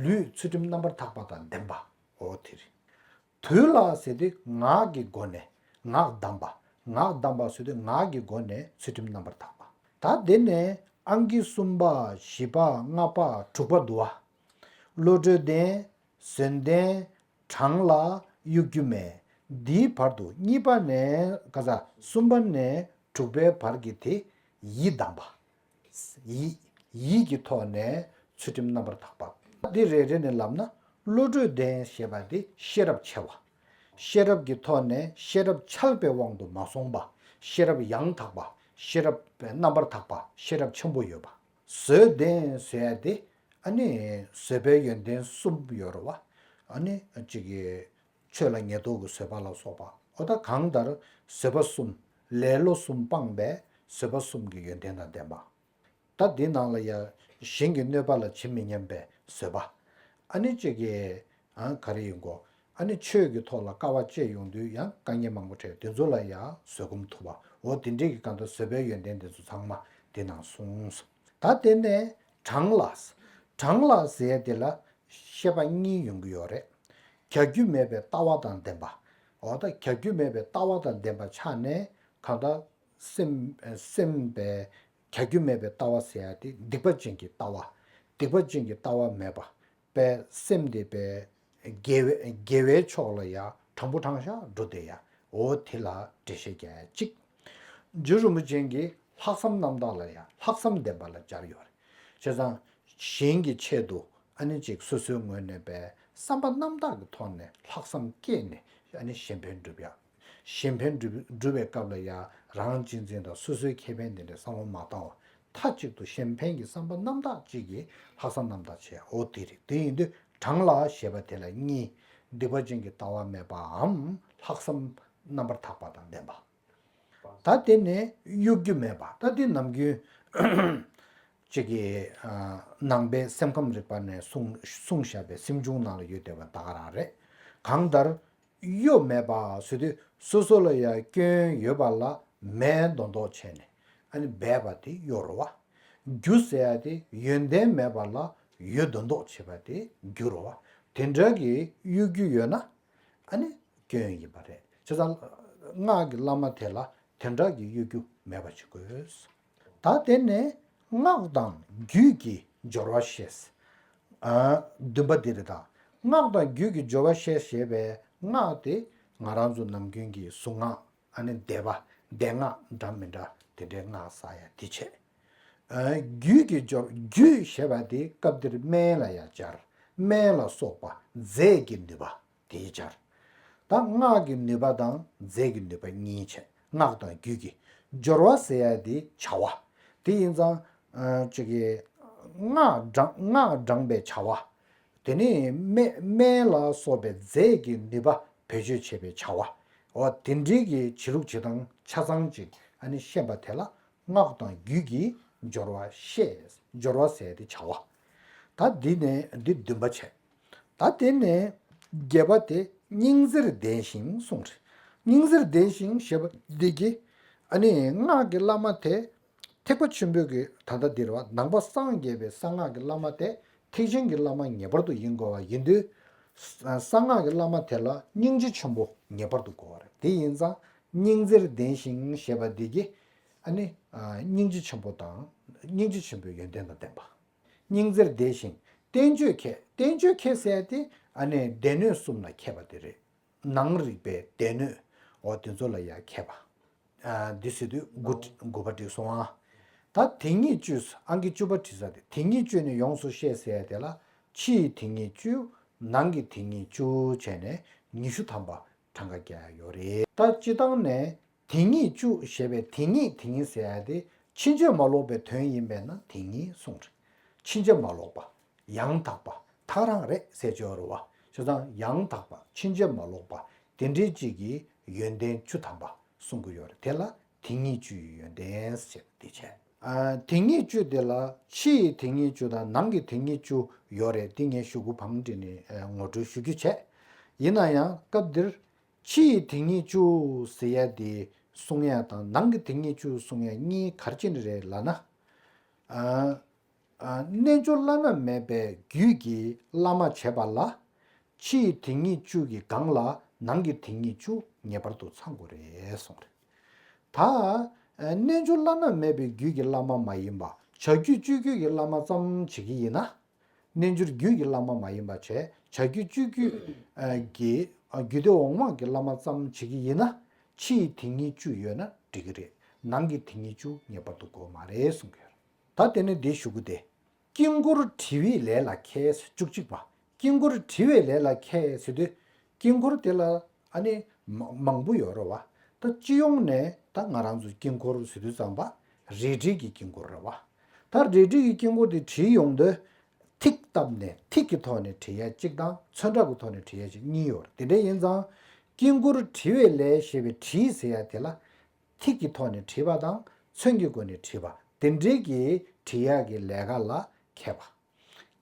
ལུས་ཚུལ་ཁྲིམས་རྣམ་པར་དག་པ་དང་ལྡན་པ། འོ་དེ་རེད། དུལ་ལ་ཟེར་དུས་ངག་གི་སྒོ་ནས་ངག་བསྡམས་པ། ངག་བསྡམས་པ་ཟེར་དུས་ངག་གི་སྒོ་ནས་ཚུལ་ཁྲིམས་རྣམ་པར་དག་པ། ད་དེ་ནས་ཨང་ཀི་གསུམ་པ། བཞི་པ། ལྔ་པ། དྲུག་པ་འདུག་བ། བློ་གྲོས་ལྡན། བཟོད་ལྡན། དྲང་ལ་གཡོ་སྒྱུ་མེད། འདིའི་བར་དུ་གཉིས་པ་ནས་ག་ས་གསུམ་པ་ནས་དྲུག་པའི་བར་གྱི་དེ་ཡིད་བསྡམས་པ། ཡིད། ཡིད་ཀྱི་ཐོག་ནས་ཚུལ་ཁྲིམས་རྣམ་པར་དག་པ། འདི་རེ་རེ་ནས་ལབ་ན། བློ་གྲོས་ལྡན་ཞེས་པ་འདི་ཤེས་རབ་ཆེ་བ། ཤེས་རབ་ཀྱི་ཐོག་ནས་ཤེས་རབ་འཆལ་བའི་དབང་དུ་མ་སོང་བ། ཤེས་རབ་ཡང་དག་པ། ཤེས་རབ་རྣམ་པར་དག་པ། ཤེས་རབ་ཆེན་པོ་ཡོད་པ། བཟོད་ལྡན་ཟེར་ཡ་དེ་ཨ་ནི་བཟོད་པའི་ཡོན་ཏན་གསུམ་ཡོད་རེད་བ། ཨ་ནི་གཅིག་གི་ཆོས་ལ་ངེས་འདུག་གི་བཟོད་པ་ལ་སོགས་པ། འོ་ད་གང་ལྟར་བཟོད་པ་གསུམ། ལེ་ལོ་གསུམ་སྤངས་པའི་བཟོད་པ་གསུམ་གྱི་ཡོན་ཏན་དང་ལྡན་པ། ད་འདི་ནང་ལ་ཡང་གཞན་གྱི་གནོད་པ་ལ་ཇི་མི་སྙམ་པའི་བཟོད་པ། ཨ་ནི་གཅིག་གི་ཨ་ག་རེ་ཡིན་གོ། ཨ་ནི་ཆོས་ཀྱི་ཐོག་ལ་དཀའ་བ་སྤྱད་ཡོང་དུས་ཡང་དཀའ་ངལ་མང་པོ་འཕྲད། དེ་ཚོ་ལ་ཡང་བཟོད་སྒོམ་ཐུབ་པ། འོ་དེ་འདྲའི་གི་གང་ལྟར་བཟོད་པའི་ཡོན་ཏན་དེ་ཚོ་ཚང་མ་དེ་ནང་གསུངས་སོ། ད་དེ་ནས་དྲང་ལ། དྲང་ལ་ཟེར་ཡ་དེ་ལ་བཤད་པ་གཉིས་ཡོང་གི་ཡོད་རེད། གྱ་གྱུ་མེད་པའི་ལྟ་བ་དང་ལྡན་པ། འོ་ད་གྱ་གྱུ་མེད་པའི་ལྟ་བ་དང་ལྡན་པ་ཆགས་ནས་གང་ལྟར་སེམས་སེམས་པའི་གྱ་གྱུ་མེད་པའི་ལྟ་བ་ཟེར་ཡ་དེ་སྡིག་པ་ཅན་གྱི་ལྟ་བ། སྡིག་པ་ཅན་གྱི་ལྟ་བ་མེད་པ། པའི་སེམས་དེ་པའི་དགེ་བའི་དགེ་བའི་ཕྱོགས་ལ་ཡ་དྲང་པོ་དྲང་བཞག་འགྲོ་བསྡད་ཡ། འོ་དེ་ལ་འགྲེལ་བཤད་རྒྱག་ཡ་གཅིག་རྗེ་རིན་པོ་ཆེ་གིས་ལྷག་བསམ་རྣམ་དག་ལ་ཡ་ལྷག་བསམ་ལྡན་པ་ལ་སྦྱར་ཡོད་རེད། བྱས་ཙང་གཞན་གྱི་ཆེད་དུ་ཨ་ནི་ཅིག་སོ་སོའི་ངོས་ནས་པའི་བསམ་པ་རྣམ་དག་གི་ཐོག་ནས་ལྷག་བསམ་སྐྱེས་ནས་ཨ་ནི་གཞན་ཕན་སྒྲུབ་ཡ། གཞན་ཕན་སྒྲུབ་སྒྲུབ་པའི་སྐབས་ལ་ཡང་རང་གཅེས་འཛིན་དང་སོ་སོའི་ཁེ་ཕན་དེ་འདྲའི་བསམ་བློ་མ་བཏང་བར་མཐའ་གཅིག་ཏུ་གཞན་ཕན་གྱི་བསམ་པ་རྣམ་དག་ཅིག་གིས་ལྷག་བསམ་རྣམ་དག་བྱས། འོ་དེ་རེད། དེ་ཡིན་དུས་དྲང་ལ་ཞེས་པ་དེ་ལ་གཉིས། སྡིག་པ་ཅན་གྱི་ལྟ་བ་མེད་པའམ་ལྷག་བསམ་རྣམ་པར་དག་པ་དང་ལྡན་པ། ད་དེ་ནས་གཡོ་སྒྱུ་མེད་པ། ད་དེ་ནམ་རྒྱུན་ཅིག་གི་ཨ་ནང་པའི་སེམས་ཁམས་རིག་པ་ནས་གསུངས་གསུངས་བཞག་པའི་སེམས་བྱུང་ནང་ལ་ཡོད་བསྡད་པ་ད་ག་རང་རེད། གང་ལྟར་གཡོ་མེད་པ་ཟེར་དུས་སོ་སོ་ལ་ཡང་སྐྱོན་ཡོད་པ་ལ་མེད་མདོག་མདོག་བྱས་ནས་ཨ་ནི་སྦས་པ་དེ་གཡོ་རེད་བ། སྒྱུ་ཟེར་ཡ་དེ་ཡོན་ཏན་མེད་པ་ལ་ཡོད་མདོག་མདོག་བྱེད་པ་དེ་སྒྱུ་རེད་བ། དེ་འདྲ་གི་གཡོ་སྒྱུ་ཡོད་ན་ཨ་ནི་སྐྱོན་ཡིན་པ་རེད། བྱས་ཙང་སྔགས་ཀྱི་བླ་མ་དེ་ལ་དེ་འདྲ་གི་གཡོ་སྒྱུ་མེད་པ་བྱེད་དགོས། ད་དེ་ནས་སྔགས་དང་རྒྱུད་ཀྱི་སྦྱོར་བ་བཤད། ཨ་བདུན་པ་འདི་རེད། ད་སྔགས་དང་རྒྱུད་ཀྱི་སྦྱོར་བ་བཤད་ཞེས་པའི་སྔགས་དེ་ང་རང་ཚོ་ནམ་རྒྱུན་གྱི་གཟུངས་སྔགས། ཨ་ནི་བཟླས་པ། བཟླས་སྔགས་འདྲ་མི་འདྲ་དེ་འདྲའི་སྔགས་བསགས་ཡ་དེ་བྱས། ཨ་རྒྱུད་ཀྱི་སྦྱོར། རྒྱུད་ཞེས་པ་དེ་སྐབས་འདིར་སྨན་ལ་ཡང་སྦྱར། སྨན་ལ་སོགས་པ་རྫས་ཀྱི་ནུས་པ་དེའི་སྦྱར། ད་སྔགས་ཀྱི་ནུས་པ་དང་རྫས་ཀྱི་ནུས་པ་གཉིས་བྱས། སྔགས་དང་རྒྱུད་ཀྱི་སྦྱོར་བ་ཟེར་ཡ་དེ་བྱ་བ། དེ་ཡིན་ཙང་ཨ་ཅིག་གི་སྔགས་བགྲང་སྔགས་བགྲངས་པའི་བྱ་བ། དེ་ནས་སྨན་སྨན་ལ་སོགས་པའི་རྫས་ཀྱི་ནུས་པ་བེད་སྤྱོད་བྱེད་པའི་བྱ་བ། འོ་དེ་འདྲའི་གི་བྱེད་ལུགས་བྱེད་སྟངས་ཆ་ཚང་ཅིག་ཨ་ནི་ཤེས་པ་དེ་ལ་སྔགས་དང་རྒྱུད་ཀྱི་སྦྱོར་བ་ཤེས། སྦྱོར་བ་ཟེར་ཏེ་བྱ་བ། ད་འདི་ནས་འདི་བདུན་པ་བྱས། ད་དེ་ནས་བརྒྱད་པ་དེ་སྙིང་བརྩེར་ལྡན་ཞིང་གསུངས་རེད། སྙིང་བརྩེར་ལྡན་ཞིང་ཞེས་པ་འདི་གི་ཨ་ནི་སྔགས་ཀྱི་བླ་མ་དེ་ཐེག་པ་ཆེན་པོའི་གི་ད་ལྟ་འདིར་བ་ནང་པ་སངས་རྒྱས་པའི་གསང་སྔགས་ཀྱི་བླ་མ་དེ་ཐེག་ཆེན་གྱི་བླ་མ་ངེས་པར་དུ་ཡིན་དགོས་པ་ཡིན་དུས། གསང་སྔགས་ཀྱི་བླ་མ་དེ་ལ་སྙིང་རྗེ་ཆེན་པོ་ངེས་པར་དུ་དགོས་པ་རེད། དེ་ཡིན་ཙང་སྙིང་བརྩེར་ལྡན་ཞིང་ཞེས་པ་འདི་གི་ཨ་ནི་སྙིང་རྗེ་ཆེན་པོ་དང་སྙིང་རྗེ་ཆེན་པོའི་ཡོན་ཏན་དང་ལྡན་པ། སྙིང་བརྩེར་ལྡན་ཞིང་བསྟན་བཅོས་མཁས། བསྟན་བཅོས་མཁས་ཟེར་ཏེ་ཨ་ནི་སྡེ་སྣོད་གསུམ་ལ་མཁས་པ་དེ་རེད། ནང་རིག་པའི་སྡེ་སྣོད། འོ་དེ་ཚོ་ལ་ཡང་མཁས་པ། ཨ་འདི་ཟེར་དུས་དགུ་དགུ་པ་འགྲིག་སོང་ཨ། ད་དེ་ཉིད་བཅུ། ཨང་ཀི་བཅུ་པ་བྲིས་ས་དེ། དེ་ཉིད་བཅུ་ནི་ཡོངས་སུ་ཤེས་ཟེར་ཡ་དེ་ལ་ཕྱིའི་དེ་ཉིད་བཅུ། ནང་གི་དེ་ཉིད་བཅུ་བྱས་ནས་ཉི་ཤུ་ཐམ་པ་གྲངས་ཀ་བརྒྱབ་ཡ་ཡོད་རེད། ད་སྤྱི་བཏང་ནས་དེ་ཉིད་བཅུ་ཞེས་པའི་དེ་ཉིད་དེ་ཉིད་ཟེར་ཡ་དེ་ཕྱིན་ཆད་མ་ལོག་པའི་དོན་ཡིན་པས་ན་དེ་ཉིད་གསུངས་རེད། ཕྱིན་ཆད་མ་ལོག་པ། ཡང་དག་པ། ཐག་རང་རེད་ཟེར་ཆོག་རེད་བ། བྱས་ཙང་ཡང་དག་པ། ཕྱིན་ཆད་མ་ལོག་པ། དེ་འདྲའི་གཅིག་གི་ཡོན་ཏན་བཅུ་ཐམ་པ་ གསུང་གི་ཡོད་རེད། དེ་ལ་དེ་ཉིད་བཅུ་ཡི་ཡོན་ཏན་ཟེར་དེ་བྱས། ཨ། དེ་ཉིད་བཅུ་དེ་ལ་ཕྱི་ཡི་དེ་ཉིད་བཅུ་དང་ནང་གི་དེ་ཉིད་བཅུ་ཡོད་རེད། དེ་ངས་ཞུ་གུ་བང་བསྒྲིགས་ནས་ཨ། ངོ་སྤྲོད་ཞུ་རྒྱུ་བྱས། ཡིན་ན་ཡང་སྐབས་འདིར་ཕྱི་ཡི་དེ་ཉིད་བཅུ་ཟེར་ཡ་དེ་གསུང་ཡ་དང་ནང་གི་དེ་ཉིད་བཅུ་གསུང་ཡ་གཉིས་ག་རེ་བྱས་ནས་རེད་ལབ་ན། ཨ། ཨ། རྣལ་འབྱོར་བླ་ན་མེད་པའི་རྒྱུད་ཀྱི་བླ་མ་བྱས་པ་ལ། ཕྱི་ཡི་དེ་ཉིད་བཅུ་གི་སྒང་ལ་ནང་གི་དེ་ཉིད་བཅུ་ངེས་པར་དུ་ཚང་དགོས་རེད་གསུངས་རེད། ད། ཨ། རྣལ་འབྱོར་བླ་ན་མེད་པའི་རྒྱུད་ཀྱི་བླ་མ་མ་ཡིན་པ། བྱ་རྒྱུད་སྤྱོད་རྒྱུད་ཀྱི་བླ་མ་ཙམ་བྱེད་ཀྱི་ཡིན་ན། རྣལ་འབྱོར་རྒྱུད་ཀྱི་བླ་མ་མ་ཡིན་པ་བྱས། བྱ་རྒྱུད་སྤྱོད་རྒྱུད་ཀྱི་རྒྱུད་སྡེ་འོག་མ་གི་བླ་མ་ཙམ་བྱེད་ཀྱི་ཡིན་ན། ཕྱི་ཡི་དེ་ཉིད་བཅུ་ཡོད་ན་འགྲིག་གི་རེད། ནང་གི་དེ་ཉིད་བཅུ་ངེས་པར་དུ་དགོས་མ་རེད་གསུང་གི་ཡོད་རེད། ད་དེ་ནས་འདི་ཞུ་གི་དེ། དཀྱིལ་འཁོར་བྲི་བའི་ལས་ལ་མཁས། བཅུ་གཅིག་པ། དཀྱིལ་འཁོར་བྲི་བའི་ལས་ལ་མཁས་ཟེར་དུས། དཀྱིལ་འཁོར་དེ་ལ་ཨ་ནི་མ་མང་པོ་ཡོད་རེད་བ། ད་སྤྱི་ཡོངས་ནས་ད་ང་རང་ཚོ་དཀྱིལ་འཁོར་ཟེར་དུས་ཙམ་པ་རས་བྲིས་ཀྱི་དཀྱིལ་འཁོར་རེད་བ། ད་རས་བྲིས་ཀྱི་དཀྱིལ་འཁོར་དེ་བྲིས་ཡོང་དུས། ཐིག་བཏབ་ནས་ཐིག་གི་ཐོག་ནས་བྲིས་ཡ་གཅིག་དང་ཚོན་ཁྲ་གི་ཐོག་ནས་བྲིས་ཡ་གཅིག་གཉིས་ཡོད་རེད། དེ་འདྲ་ཡིན་ཙང་། དཀྱིལ་འཁོར་བྲི་བའི་ལས་ཞེས་པའི་བྲིས་ཟེར་ཡ་དེ་ལ། ཐིག་གི་ཐོག་ནས་བྲིས་པ་དང་ཚོན་གྱི་སྒོ་ནས་བྲིས་པ། དེ་འདྲའི་གི་བྲི་ཡག་གི་ལས་ཀ་ལ་མཁས་པ།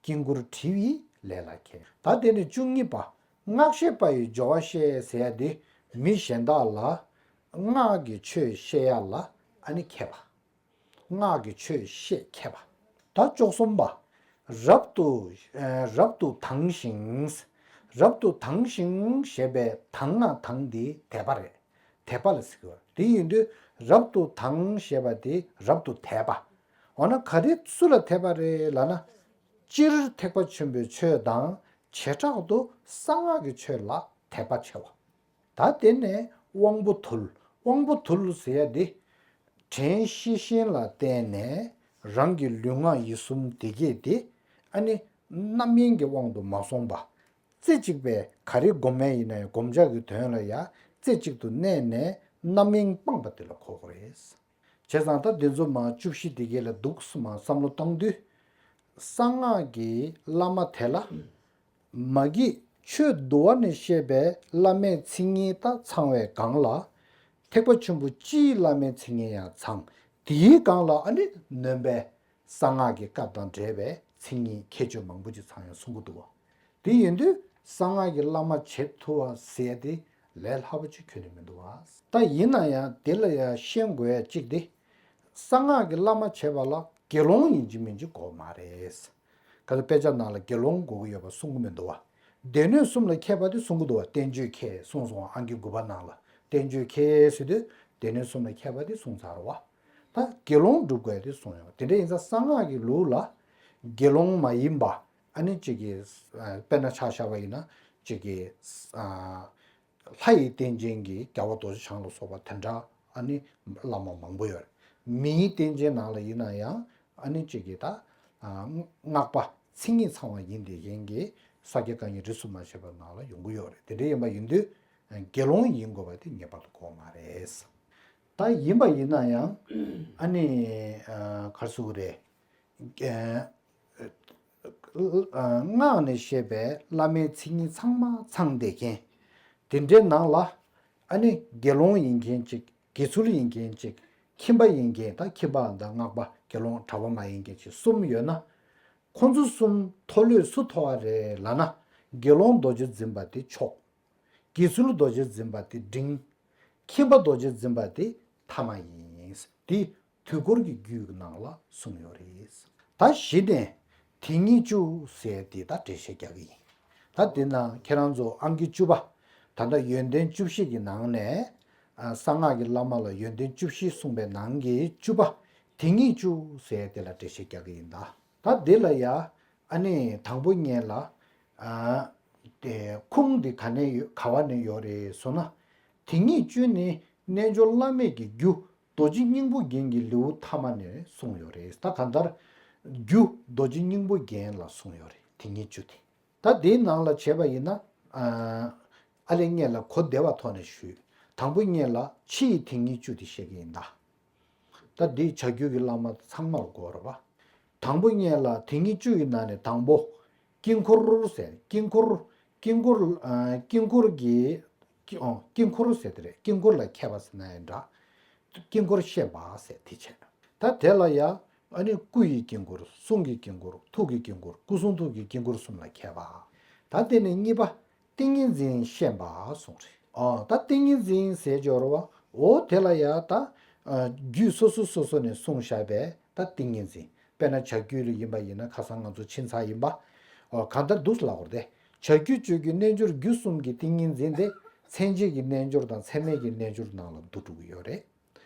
དཀྱིལ་འཁོར་བྲི་བའི་ལས་ལ་མཁས། ད་དེ་ནས་བཅུ་གཉིས་པ། སྔགས་བཤད་པ་ཡི་སྦྱོར་བ་བཤད་ཟེར་ཡ་དེ། མི་གཞན་དག་ལ་སྔགས་ཀྱི་ཆོས་བཤད་ཡ་ལ་ཨ་ནི་མཁས་པ། སྔགས་ཀྱི་ཆོས་བཤད་མཁས་པ། ད་བཅུ་གསུམ་པ། རབ་ཏུ། ཨ། རབ་ཏུ་དང་ཞིང་། རབ་ཏུ་དང་ཞིང་ཞེས་པའི་དང་ང་དང་དེ་དད་པ་རེད། དད་པ་ལ་ཟེར་གྱི་ཡོད། དེ་ཡིན་དུས་རབ་ཏུ་དང་ཞེས་པ་དེ་རབ་ཏུ་དད་པ། འོ་ན་ག་རེ་སུ་ལ་དད་པ་རེད་ལབ་ན། སྤྱིར་ཐེག་པ་ཆེན་པོའི་ཆོས་དང་བྱེ་བྲག་ཏུ་གསང་སྔགས་ཀྱི་ཆོས་ལ་དད་པ་ཆེ་བ། ད་དེ་ནས་དབང་པོ་ཐུལ། དབང་པོ་ཐུལ་ཟེར་ཡ་དེ། དྲན་ཤེས་བཞིན་ལ་བརྟེན་ནས་རང་གི་ལུས་ངག་ཡིད་གསུམ་བདེ་སྐྱིད་དེ། ཨ་ནི་རྣམ་གཡེང་གི་དབང་དུ་མ་སོང་བ། རྩེ་གཅིག་པས་ག་རེ་སྒོམ་མཁན་ཡིན་ན་ཡང་སྒོམ་བྱ་གི་དོན་ལ་ཡ་རྩེ་གཅིག་ཏུ་གནས་ནས་རྣམ་གཡེང་སྤངས་པ་དེ་ལ་གོ་དགོས་རེད། བྱས་ཙང་ད་འདི་ཚོ་མ་བཅུ་བཞི་དེ་གས་ལ་འདུག་སེ་མ་བསམ་བློ་བཏང་དུས། གསང་སྔགས་ཀྱི་བླ་མ་དེ་ལ། མ་གི་ཆོས་འདུལ་བ་ནས་བཤད་པའི་བླ་མའི་མཚན་ཉིད་དག་ཚང་བའི་སྒང་ལ། ཐེག་པ་ཆེན་པོ་སྤྱིའི་བླ་མའི་མཚན་ཉིད་ཡང་ཚང་། དེའི་སྒང་ལ་ཨ་ནི་ནོན་པའི་གསང་སྔགས་ཀྱི་སྐབས་དང་འབྲེལ་བའི་མཚན་ཉིད་ཁྱད་ཆོས་མང་པོ་ཅིག་ཚང་ཡང་གསུང་གི་འདུག་བ། དེ་ཡིན་དུས་གསང་སྔགས་ཀྱི་བླ་མ་བྱེད་ཐུབ་པ་ཟེར་ཏེ་ལས་སླ་པོ་ཅིག་ཁྱོན་ནས་མི་འདུག་བ། ད་ཡིན་ན་ཡང་དེ་ལ་ཡང་ཤེས་དགོས་ཡ་གཅིག་དེ། གསང་སྔགས་ཀྱི་བླ་མ་བྱེད་པ་ལ་དགེ་སློང་ཡིན་གཅིག་མིན་གཅིག་དགོས་མ་རེད། ག་ཚོད་དཔེ་ཆ་ནང་ལ་དགེ་སློང་དགོས་ཀྱི་ཡོད་པ་གསུང་གི་མི་འདུག་བ། སྡེ་སྣོད་གསུམ་ལ་མཁས་པ་དེ་གསུང་གི་འདུག་བ། བསྟན་བཅོས་མཁས་གསུངས་སོང་བ། ཨང་ཀི་དགུ་པ་ནང་ལ་བསྟན་བཅོས་མཁས་ཟེར་དུས་སྡེ་སྣོད་གསུམ་ལ་མཁས་པ་དེ་གསུངས་ཚར་བ། ད་དགེ་སློང་སྒྲུབ་དགོས་དེ་གསུངས་ཡོད། དེ་འདྲ་ཡིན་ཙང་གསང་སྔགས་ཀྱི་ལུགས་ལ་དགེ་སློང་མ་ཡིན་པ། ཨ་ནི་གཅིག་གིས་དཔེར་ན་ཆ་བཞག་པ་ཡིན་ན་གཅིག་གིས། ལྷ་ཡི་རྟེན་ཅན་གྱི་རྒྱལ་བ་རྡོ་རྗེ་འཆང་ལ་སོགས་པ་དེ་འདྲ་ཨ་ནི་བླ་མ་མང་པོ་ཡོད་རེད། མིའི་རྟེན་ཅན་ནང་ལ་ཡིན་ན་ཡང་ཨ་ནི་གཅིག་གིས་ད་སྔགས་པ་མཚན་ཉིད་ཚང་བ་ཡིན་དེ་ཡིན་གྱི་ས་སྐྱ་བཀའ་རྙིང་རིས་སུ་མ་ཆད་པ་ནང་ལ་ཡོང་གི་ཡོད་རེད། དེ་འདྲ་ཡིན་པ་ཡིན་དུས་དགེ་སློང་ཡིན་དགོས་པ་དེ་ངེས་པར་དུ་དགོས་མ་རེད། ད་ཡིན་པ་ཡིན་ན་ཡང་ཨ་ནི་ག་རེ་ཟེར་དགོས་རེད། སྔགས་ནས་བཤད་པའི་བླ་མའི་མཚན་ཉིད་ཚང་མ་ཚང་བསྡད་མཁན། དེ་འདྲའི་ནང་ལ་ཨ་ནི་དགེ་སློང་ཡིན་མཁན་གཅིག་དགེ་ཚུལ་ཡིན་མཁན་གཅིག་ཁྱིམ་པ་ཡིན་མཁན། ད་ཁྱིམ་པ་དང་སྔགས་པ་དགེ་སློང་གྲྭ་པ་མ་ཡིན་མཁན་གཅིག་གསུམ་ཡོད་ན། ཁོང་ཚོ་གསུམ་མཐོ་ལོས་སུ་མཐོ་བ་རེད་ལབ་ན། དགེ་སློང་རྡོ་རྗེ་འཛིན་པ་དེ་མཆོག་དགེ་ཚུལ་རྡོ་རྗེ་འཛིན་པ་དེ་འབྲིང་། ཁྱིམ་པ་རྡོ་རྗེ་འཛིན་པ་དེ་ཐ་མ་ཡིན། དེ་དུས་འཁོར་གྱི་རྒྱུད་ཀྱི་ནང་ལ་གསུངས་ཡོད་རེད། ད་གཞི་ནས་དེ་ཉིད་བཅུ་ཟེར་དེ་ད་འགྲེལ་བཤད་རྒྱག་གི་ཡིན། ད་དེ་ན་ཁྱེད་རང་ཚོ་ཨང་ཀི་བཅུ་པ། ད་ལྟ་ཡོན་ཏན་བཅུ་བཞི་གི་ནང་ནས། གསང་སྔགས་ཀྱི་བླ་མ་ལ་ཡོན་ཏན་བཅུ་བཞི་གསུངས་པའི་ནང་གི་བཅུ་པ། དེ་ཉིད་བཅུ་ཟེར་དེ་ལ་འགྲེལ་བཤད་རྒྱག་གི་ཡིན་ད། ད་འདི་ལ་ཡ། ཨ་ནི་དང་པོ་ཉིད་ལ། ཨ། དེ་ཁུངས་འདི་ག་ནས་ཡོད། ག་བ་ནས་ཡོད་རེད་ཟེར་ན། དེ་ཉིད་བཅུ་ནི་རྣལ་འབྱོར་བླ་མེད་ཀྱི་རྒྱུ་རྡོ་རྗེ་སྙིང་པོ་རྒྱན་གྱི་ལེའུ་ཐ་མ་ནས་གསུངས་ཡོད་རེད། ད་གང་ལྟར་རྒྱུ་རྡོ་རྗེ་སྙིང་པོ་རྒྱན་ལ་གསུངས་ཡོད་རེད། དེ་ཉིད་བཅུ་དེ། ད་དེའི་ནང་ལ་བྱས་པ་ཡིན་ན། ཨ། ཨ་ལས་ངེད་ལ་གོ་བདེ་བ་ཐོག་ནས་ཞུས། དང་པོ་ངེད་ལ་ཕྱི་ཡི་དེ་ཉིད་བཅུ་དེ་བཤད་ཀྱི་ཡིན་ད། ད་འདི་བྱ་རྒྱུད་ཀྱི་བླ་མ་ཚང་མར་གོ་རེད་པ། དང་པོ་ངེད་ལ་དེ་ཉིད་བཅུ་ཡི་ནང་ནས་དང་པོ། དཀྱིལ་འཁོར་ཟེར། དཀྱིལ་འཁོར། དཀྱིལ་འཁོར། ཨ། དཀྱིལ་འཁོར་གྱི་ དཀྱིལ་ཨོ་དཀྱིལ་འཁོར་ཟེར་དེ་རེད། དཀྱིལ་འཁོར་ལ་མཁས་པ་ཟེར་ན་ཡང་འདྲ། དཀྱིལ་འཁོར་བཤད་པ་ཟེར་དེ་བྱས། ད་དེ་ལ་ཡང་ཨ་ནི་སྐུ་ཡི་དཀྱིལ་འཁོར། གསུང་གི་དཀྱིལ་འཁོར། ཐུགས་ཀྱི་དཀྱིལ་འཁོར། སྐུ་གསུང་ཐུགས་ཀྱི་དཀྱིལ་འཁོར་གསུམ་ལ་མཁས་པ། ད་དེ་ནས་གཉིས་པ། ཏིང་ངེ་འཛིན་བཤད་པ་གསུངས་རེད། ཨོ་ད་ཏིང་ངེ་འཛིན་ཟེར་སྦྱོར་བ། འོ་དེ་ལ་ཡང་ད་ཨ་རྒྱུད་སོ་སོ་སོ་སོ་ནས་གསུངས་བཞག་པའི་ད་ཏིང་ངེ་འཛིན། དཔེར་ན་བྱ་རྒྱུད་ལ་ཡིན་པ་ཡིན་ན། ཁ་སང་ང་ཚོ་ཕྱིན་ཚར་ཡིན་པ། ཨོ་གང་ལྟར་འདུག་ལབ་དགོས་རེད་དེ། བྱ་རྒྱུད་སྤྱོད་རྒྱུད་རྣལ་འབྱོར་རྒྱུད་གསུམ་གྱི་ཏིང་ངེ་འཛིན་དེ་མཚན་བཅས་ཀྱི་རྣལ་འབྱོར་དང་མཚན་མེད་ཀྱི་རྣལ་འབྱོར་ནང་ལ་བསྡུ་འགྲོ་གི་ཡོད་རེད།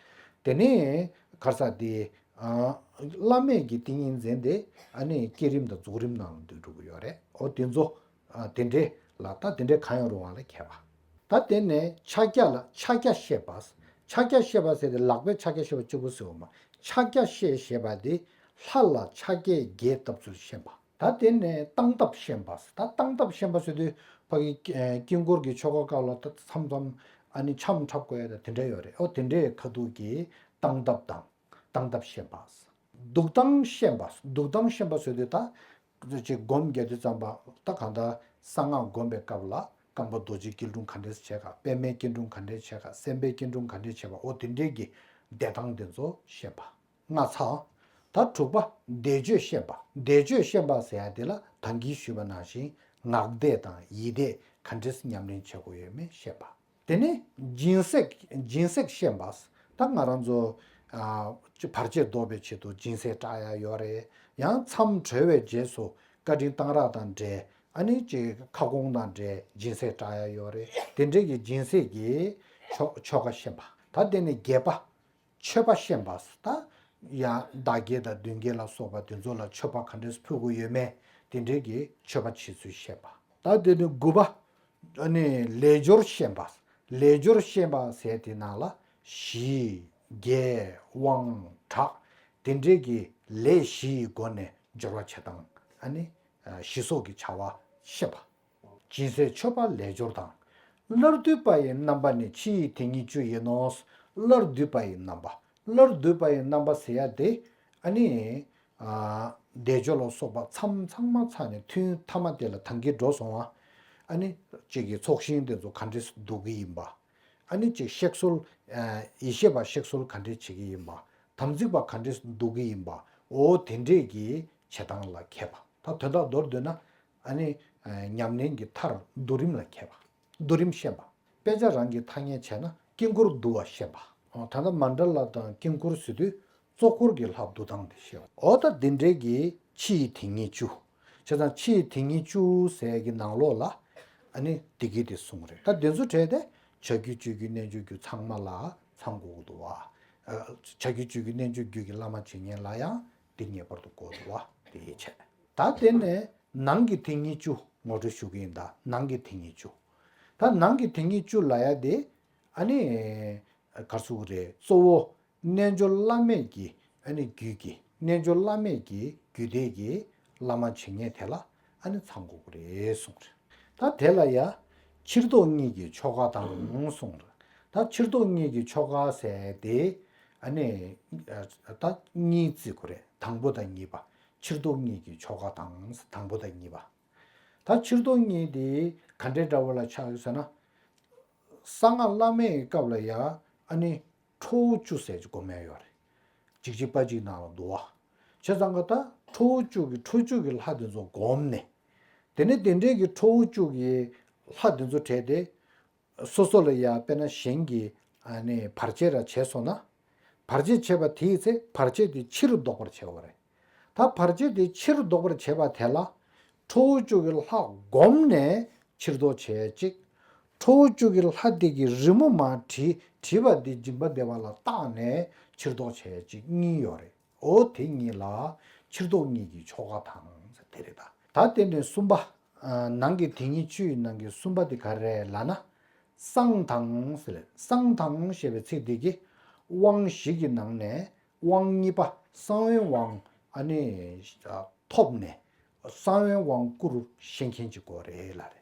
དེ་ནས་ག་རེ་ཟེར་དེ། ཨ་བླ་མེད་ཀྱི་ཏིང་ངེ་འཛིན་དེ་ཨ་ནི་བསྐྱེད་རིམ་དང་རྫོགས་རིམ་ནང་ལ་འདུས་འགྲོ་གི་ཡོད་རེད། འོ་དེ་ཚོ་ཨ་དེ་འདྲས་ལ་ད་དེ་འདྲས་གང་ཡང་རུང་བ་ལ་མཁས་པ། ད་དེ་ནས་ཕྱག་རྒྱ་ལ་ཕྱག་རྒྱ་བཤད་པ། ཕྱག་རྒྱ་བཤད་པ་ཟེར་དེ་ལག་པའི་ཕྱག་རྒྱ་བཤད་པ་གཅིག་པུ་ཟེར་བ་མ། ཕྱག་རྒྱ་བཤད་ཞེས་པ་དེ་ལྷ་ལ་ཕྱག་རྒྱས་རྒྱས་བཏབ་ཚུལ་བཤད་པ། ད་དེ་ནས་སྟངས་སྟབས་བཤད་པ། ད་སྟངས་སྟབས་བཤད་པ་ཟེར་དུས་ཕ་གི་དཀྱིལ་འཁོར་གྱི་ཆོ་ག་སྐབས་ལ་ད་མཚམས་མཚམས་ཨ་ནི་འཆམ་འཁྲབ་དགོས་ཡ་ད་དེ་འདྲ་ཡོད་རེད། ཨོ་དེ་འདྲའི་ཁ་ཐུག་གི་སྟངས་སྟབས་དང་། སྟངས་སྟབས་བཤད་པ། འདུག་སྟངས་བཤད་པ། འདུག་སྟངས་བཤད་པ་ཟེར་དུས་ད་ཅིག་སྒོམ་རྒྱག་དུས་ཙམ་པ་ད་གང་ལྟར་གསང་སྔགས་སྒོམ་པའི་སྐབས་ལ་རྐང་པ་རྡོ་རྗེ་སྐྱིལ་ཀྲུང་ག་འདྲས་བྱས་ག། པདྨའི་སྐྱིལ་ཀྲུང་ག་འདྲས་བྱས་ག། སེམས་དཔའི་སྐྱིལ་ཀྲུང་ག་འདྲས་བྱས་པ། ཨོ་དེ་འདྲའི་གི་བསྡད་སྟངས་དེ་ཚོ་བཤད་པ། ལྔ་ཚར། ད་དྲུག་པ། བཟླས་བརྗོད་བཤད་པ། བཟླས་བརྗོད་བཤད་པ་ཟེར་ཡ་དེ་ལ་ད་གིན་ཞུས་པ་ནང་བཞིན་ངག་བཟླས་དང་ཡིད་བཟླས་ག་འདྲས་ཉམས་ལེན་བྱེད་དགོས་ཡོད་མེད་བཤད་པ། དེ་ནས་སྦྱིན་སྲེག་སྦྱིན་སྲེག་བཤད་པ། ད་ང་རང་ཚོ་ཨ་བར་ཆད་བཟློག་པའི་ཆེད་དུ་སྦྱིན་སྲེག་བསྲེག་ཡ་ཡོད་རེད། ཡང་མཚམས་གྲོལ་བའི་རྗེས་སུ་བཀའ་དྲིན་གཏང་རག་དང་འབྲེལ། ཨ་ནི་ཅིག་ཁ་སྐོང་དང་འབྲེལ་སྦྱིན་སྲེག་བསྲེག་ཡ་ཡོད་རེད། དེ་འདྲས་ཀྱི་སྦྱིན་སྲེག་གི་ཆོ་ཆོ་ག་བཤད་པ། ད་དེ་ནས་བརྒྱད་པ། མཆོད་པ་བཤད་པ། ད་ཡང་བདག་བསྐྱེད་དང་མདུན་བསྐྱེད་ལ་སོགས་པ་དེ་ཚོ་ལ་མཆོད་པ་ག་འདྲས་ཕུལ་དགོས་ཡོད་མེད་དེ་འདྲས་ཀྱི་མཆོད་པ་བྱེད་ཚུལ་བཤད་པ། ད་དེ་ནས་དགུ་པ། ཨ་ནི་ལས་སྦྱོར་བཤད་པ། ལས་སྦྱོར་བཤད་པ་ཟེར་དེ་ནང་ལ་ཞི། རྒྱས། དབང་། དྲག། དེ་འདྲས་ཀྱི་ལས་བཞི་ཡི་སྒོ་ནས་སྦྱོར་བ་བྱེད་སྟངས་ཨ་ནི་ཞི་སོགས་ཀྱི་བྱ་བ་བཤད་པ། སྦྱིན་སྲེག་མཆོད་པ་ལས་སྦྱོར་དང་། སླར་བསྡུ་བ་ཡི་རྣམ་པ་ནི་ཕྱི་ཡི་དེ་ཉིད་བཅུ་ཡིན་ནོ། སླར་བསྡུ་བ་ཡི་རྣམ་པ། སླར་བསྡུ་བ་ཡི་རྣམ་པ་ཟེར་ཡ་དེ་ཨ་ནི། ཨ་བཟླས་བརྗོད་ལ་སོགས་པ་མཚམས་ཚང་མ་ཚར་ནས་ཐུན་མཐའ་མ་དེ་ལ་ད་གིན་འགྲོ་སོང་བ། ཨ་ནི་གཅིག་གི་ཚོགས་ཞིང་དེ་ཚོ་ག་འདྲས་བསྡུ་གི་ཡིན་པ། ཨ་ནི་གཅིག་གཤེགས་གསོལ། ཨ་ཡེ་ཤེས་པ་གཤེགས་གསོལ་ག་འདྲས་བྱེད་ཀྱི་ཡིན་པ། དམ་ཚིག་པ་ག་འདྲས་བསྡུ་གི་ཡིན་པ། འོ་དེ་འདྲས་ཀྱི་བྱེད་སྟངས་ལ་མཁས་པ། ད་དོན་དག་མདོར་བསྡུས་ན་ཨ་ནི་ཨ་ཉམས་ལེན་གྱི་མཐར་བསྡུ་རིམ་ལ་མཁས་པ། བསྡུ་རིམ་ཤེས་པ། དཔེ་ཆ་རང་གིས་ཐ་སྙད་བྱས་ན་དཀྱིལ་འཁོར་བསྡུ་བ་ཤེས་པ། ཨོ་ད་ལྟ་མཎྜལ་དང་དཀྱིལ་འཁོར་ཟེར་དུས་གཙོ་འཁོར་གྱི་ལྷ་བསྡུ་སྟངས་དེ་ཤེས་པ། ཨོ་ད་འདི་འདྲའི་གི་ཕྱི་ཡི་དེ་ཉིད་བཅུ། བྱས་ཙང་ཕྱི་ཡི་དེ་ཉིད་བཅུ་ཟེར་གྱི་ནང་ལོགས་ལ་ཨ་ནི་བདེ་སྐྱིད་དེ་གསུངས་རེད། ད་དེ་ཚོ་བྲལ་ཏེ་བྱ་རྒྱུད་སྤྱོད་རྒྱུད་རྣལ་འབྱོར་རྒྱུད་ཚང་མ་ལ་ཚང་དགོས་ཀྱི་འདུག་བ། ཨ་བྱ་རྒྱུད་སྤྱོད་རྒྱུད་རྣལ་འབྱོར་རྒྱུད་ཀྱི་བླ་མ་བྱེད་མཁན་ལ་ཡང་དེ་ངེས་པར་དུ་དགོས་འདུག་བ། དེ་ཡིད་ཆེས། ད་དེ་ནས་ནང་གི་དེ་ཉིད་བཅུ་ངོ་སྤྲོད་ཞུ་གི་ཡིན། ད་ནང་གི་དེ་ཉིད་བཅུ། ད་ནང་གི་དེ་ཉིད་བཅུ་ལབ་ཡ་དེ་ཨ་ནི་ག་རེ་ཟེར་དགོས་རེད། གཙོ་བོ་རྣལ་འབྱོར་བླ་མེད་ཀྱི་ཨ་ནི་རྒྱུད་ཀྱི་རྣལ་འབྱོར་བླ་མེད་ཀྱི་རྒྱུད་སྡེ་གི་བླ་མ་བྱེད་མཁན་དེ་ལ་ཨ་ནི་ཚང་དགོས་ཀྱི་རེད་གསུངས་རེད། ད་དེ་ལ་ཡ་ཕྱིར་ལྡོག་གཉིས་ཀྱི་ཆོ་ག་དང་གསུངས་རེད། ད་ཕྱིར་ལྡོག་གཉིས་ཀྱི་ཆོ་ག་ཟེར་དེ་ཨ་ནི་ད་གཉིས་བརྩི་དགོས་རེད། དང་པོ་དང་གཉིས་པ། ཕྱིར་ལྡོག་གཉིས་ཀྱི་ཆོ་ག་དང་། དང་པོ་དང་གཉིས་པ། ད་ཕྱིར་ལྡོག་གཉིས་དེ་ག་འདྲའི་འདྲ་བོ་ལ་ཆགས་ཡོད་ཟེར་ན། གསང་སྔགས་བླ་མེད་ཀྱི་སྐབས་ལ་ཡ་ཨ་ནི་ཁྲོ་བོ་བཅུ་ཟེར་གྱི་སྒོམ་ཡ་ཡོད་རེད། འཇིགས་བྱེད་དཔའ་བརྒྱུད་ནང་ལ་འདུག་བ། བྱས་ཙང་ཀ་ད་ཁྲོ་བོ་བཅུ་གི་ཁྲོ་བཅུ་གི་ལྷ་དེ་ཚོ་བསྒོམས་ནས། དེ་ནས་དེ་འདྲའི་གི་ཁྲོ་བོ་བཅུ་གི་ལྷ་དེ་ཚོ་བྲལ་ཏེ། སོ་སོ་ལ་ཡ་དཔེར་ན་གཞན་གྱིས་ཨ་ནི་བར་ཆད་ར་བྱས་སོང་ན། བར་ཆད་བྱས་པ་དེའི་ཚེ་བར་ཆད་དེ་ཕྱིར་ལྡོག་པར་བྱེད་པ་རེད། ད་བར་ཆད་དེ་ཕྱིར་ལྡོག་པར་བྱེད་པ་དེ་ལ། ཁྲོ་བོ་བཅུ་གི་ལྷ་བསྒོམས་ནས་ཕྱིར་ལྡོག་བྱེད་ཅིག། ཁྲོ་བོ་བཅུ་གི་ལྷ་དེ་གི་རི་མོ་མར་བྲིས་བྲིས་པ་དེ་སྦྱིན་པ་བདེ་བ་ལ་བཏགས་ནས་ཕྱིར་ལྡོག་བྱེད་ཅིག་གཉིས་ཡོད་རེད། འོ་དེ་གཉིས་ལ་ཕྱིར་ལྡོག་གཉིས་ཀྱི་ཆོ་ག་དང་ཟེར་དེ་རེད་ད། ད་དེ་ནས་གསུམ་པ། ཨ་ནང་གི་དེ་ཉིད་བཅུ་ཡི་ནང་གི་གསུམ་པ་དེ་ག་རེ་རེད་ལབ་ན། གསང་དང་ཟེར་ལ། གསང་དང་ཞེས་པའི་ཚིག་འདི་གིས་དབང་བཞི་གི་ནང་ནས་དབང་གཉིས་པ་གསང་བའི་དབང་ཨ་ནི་ཐོབ་ནས། གསང་བའི་དབང་བསྐུར་ཤེས་མཁན་ཅིག་དགོས་རེད་ལབ་རེད།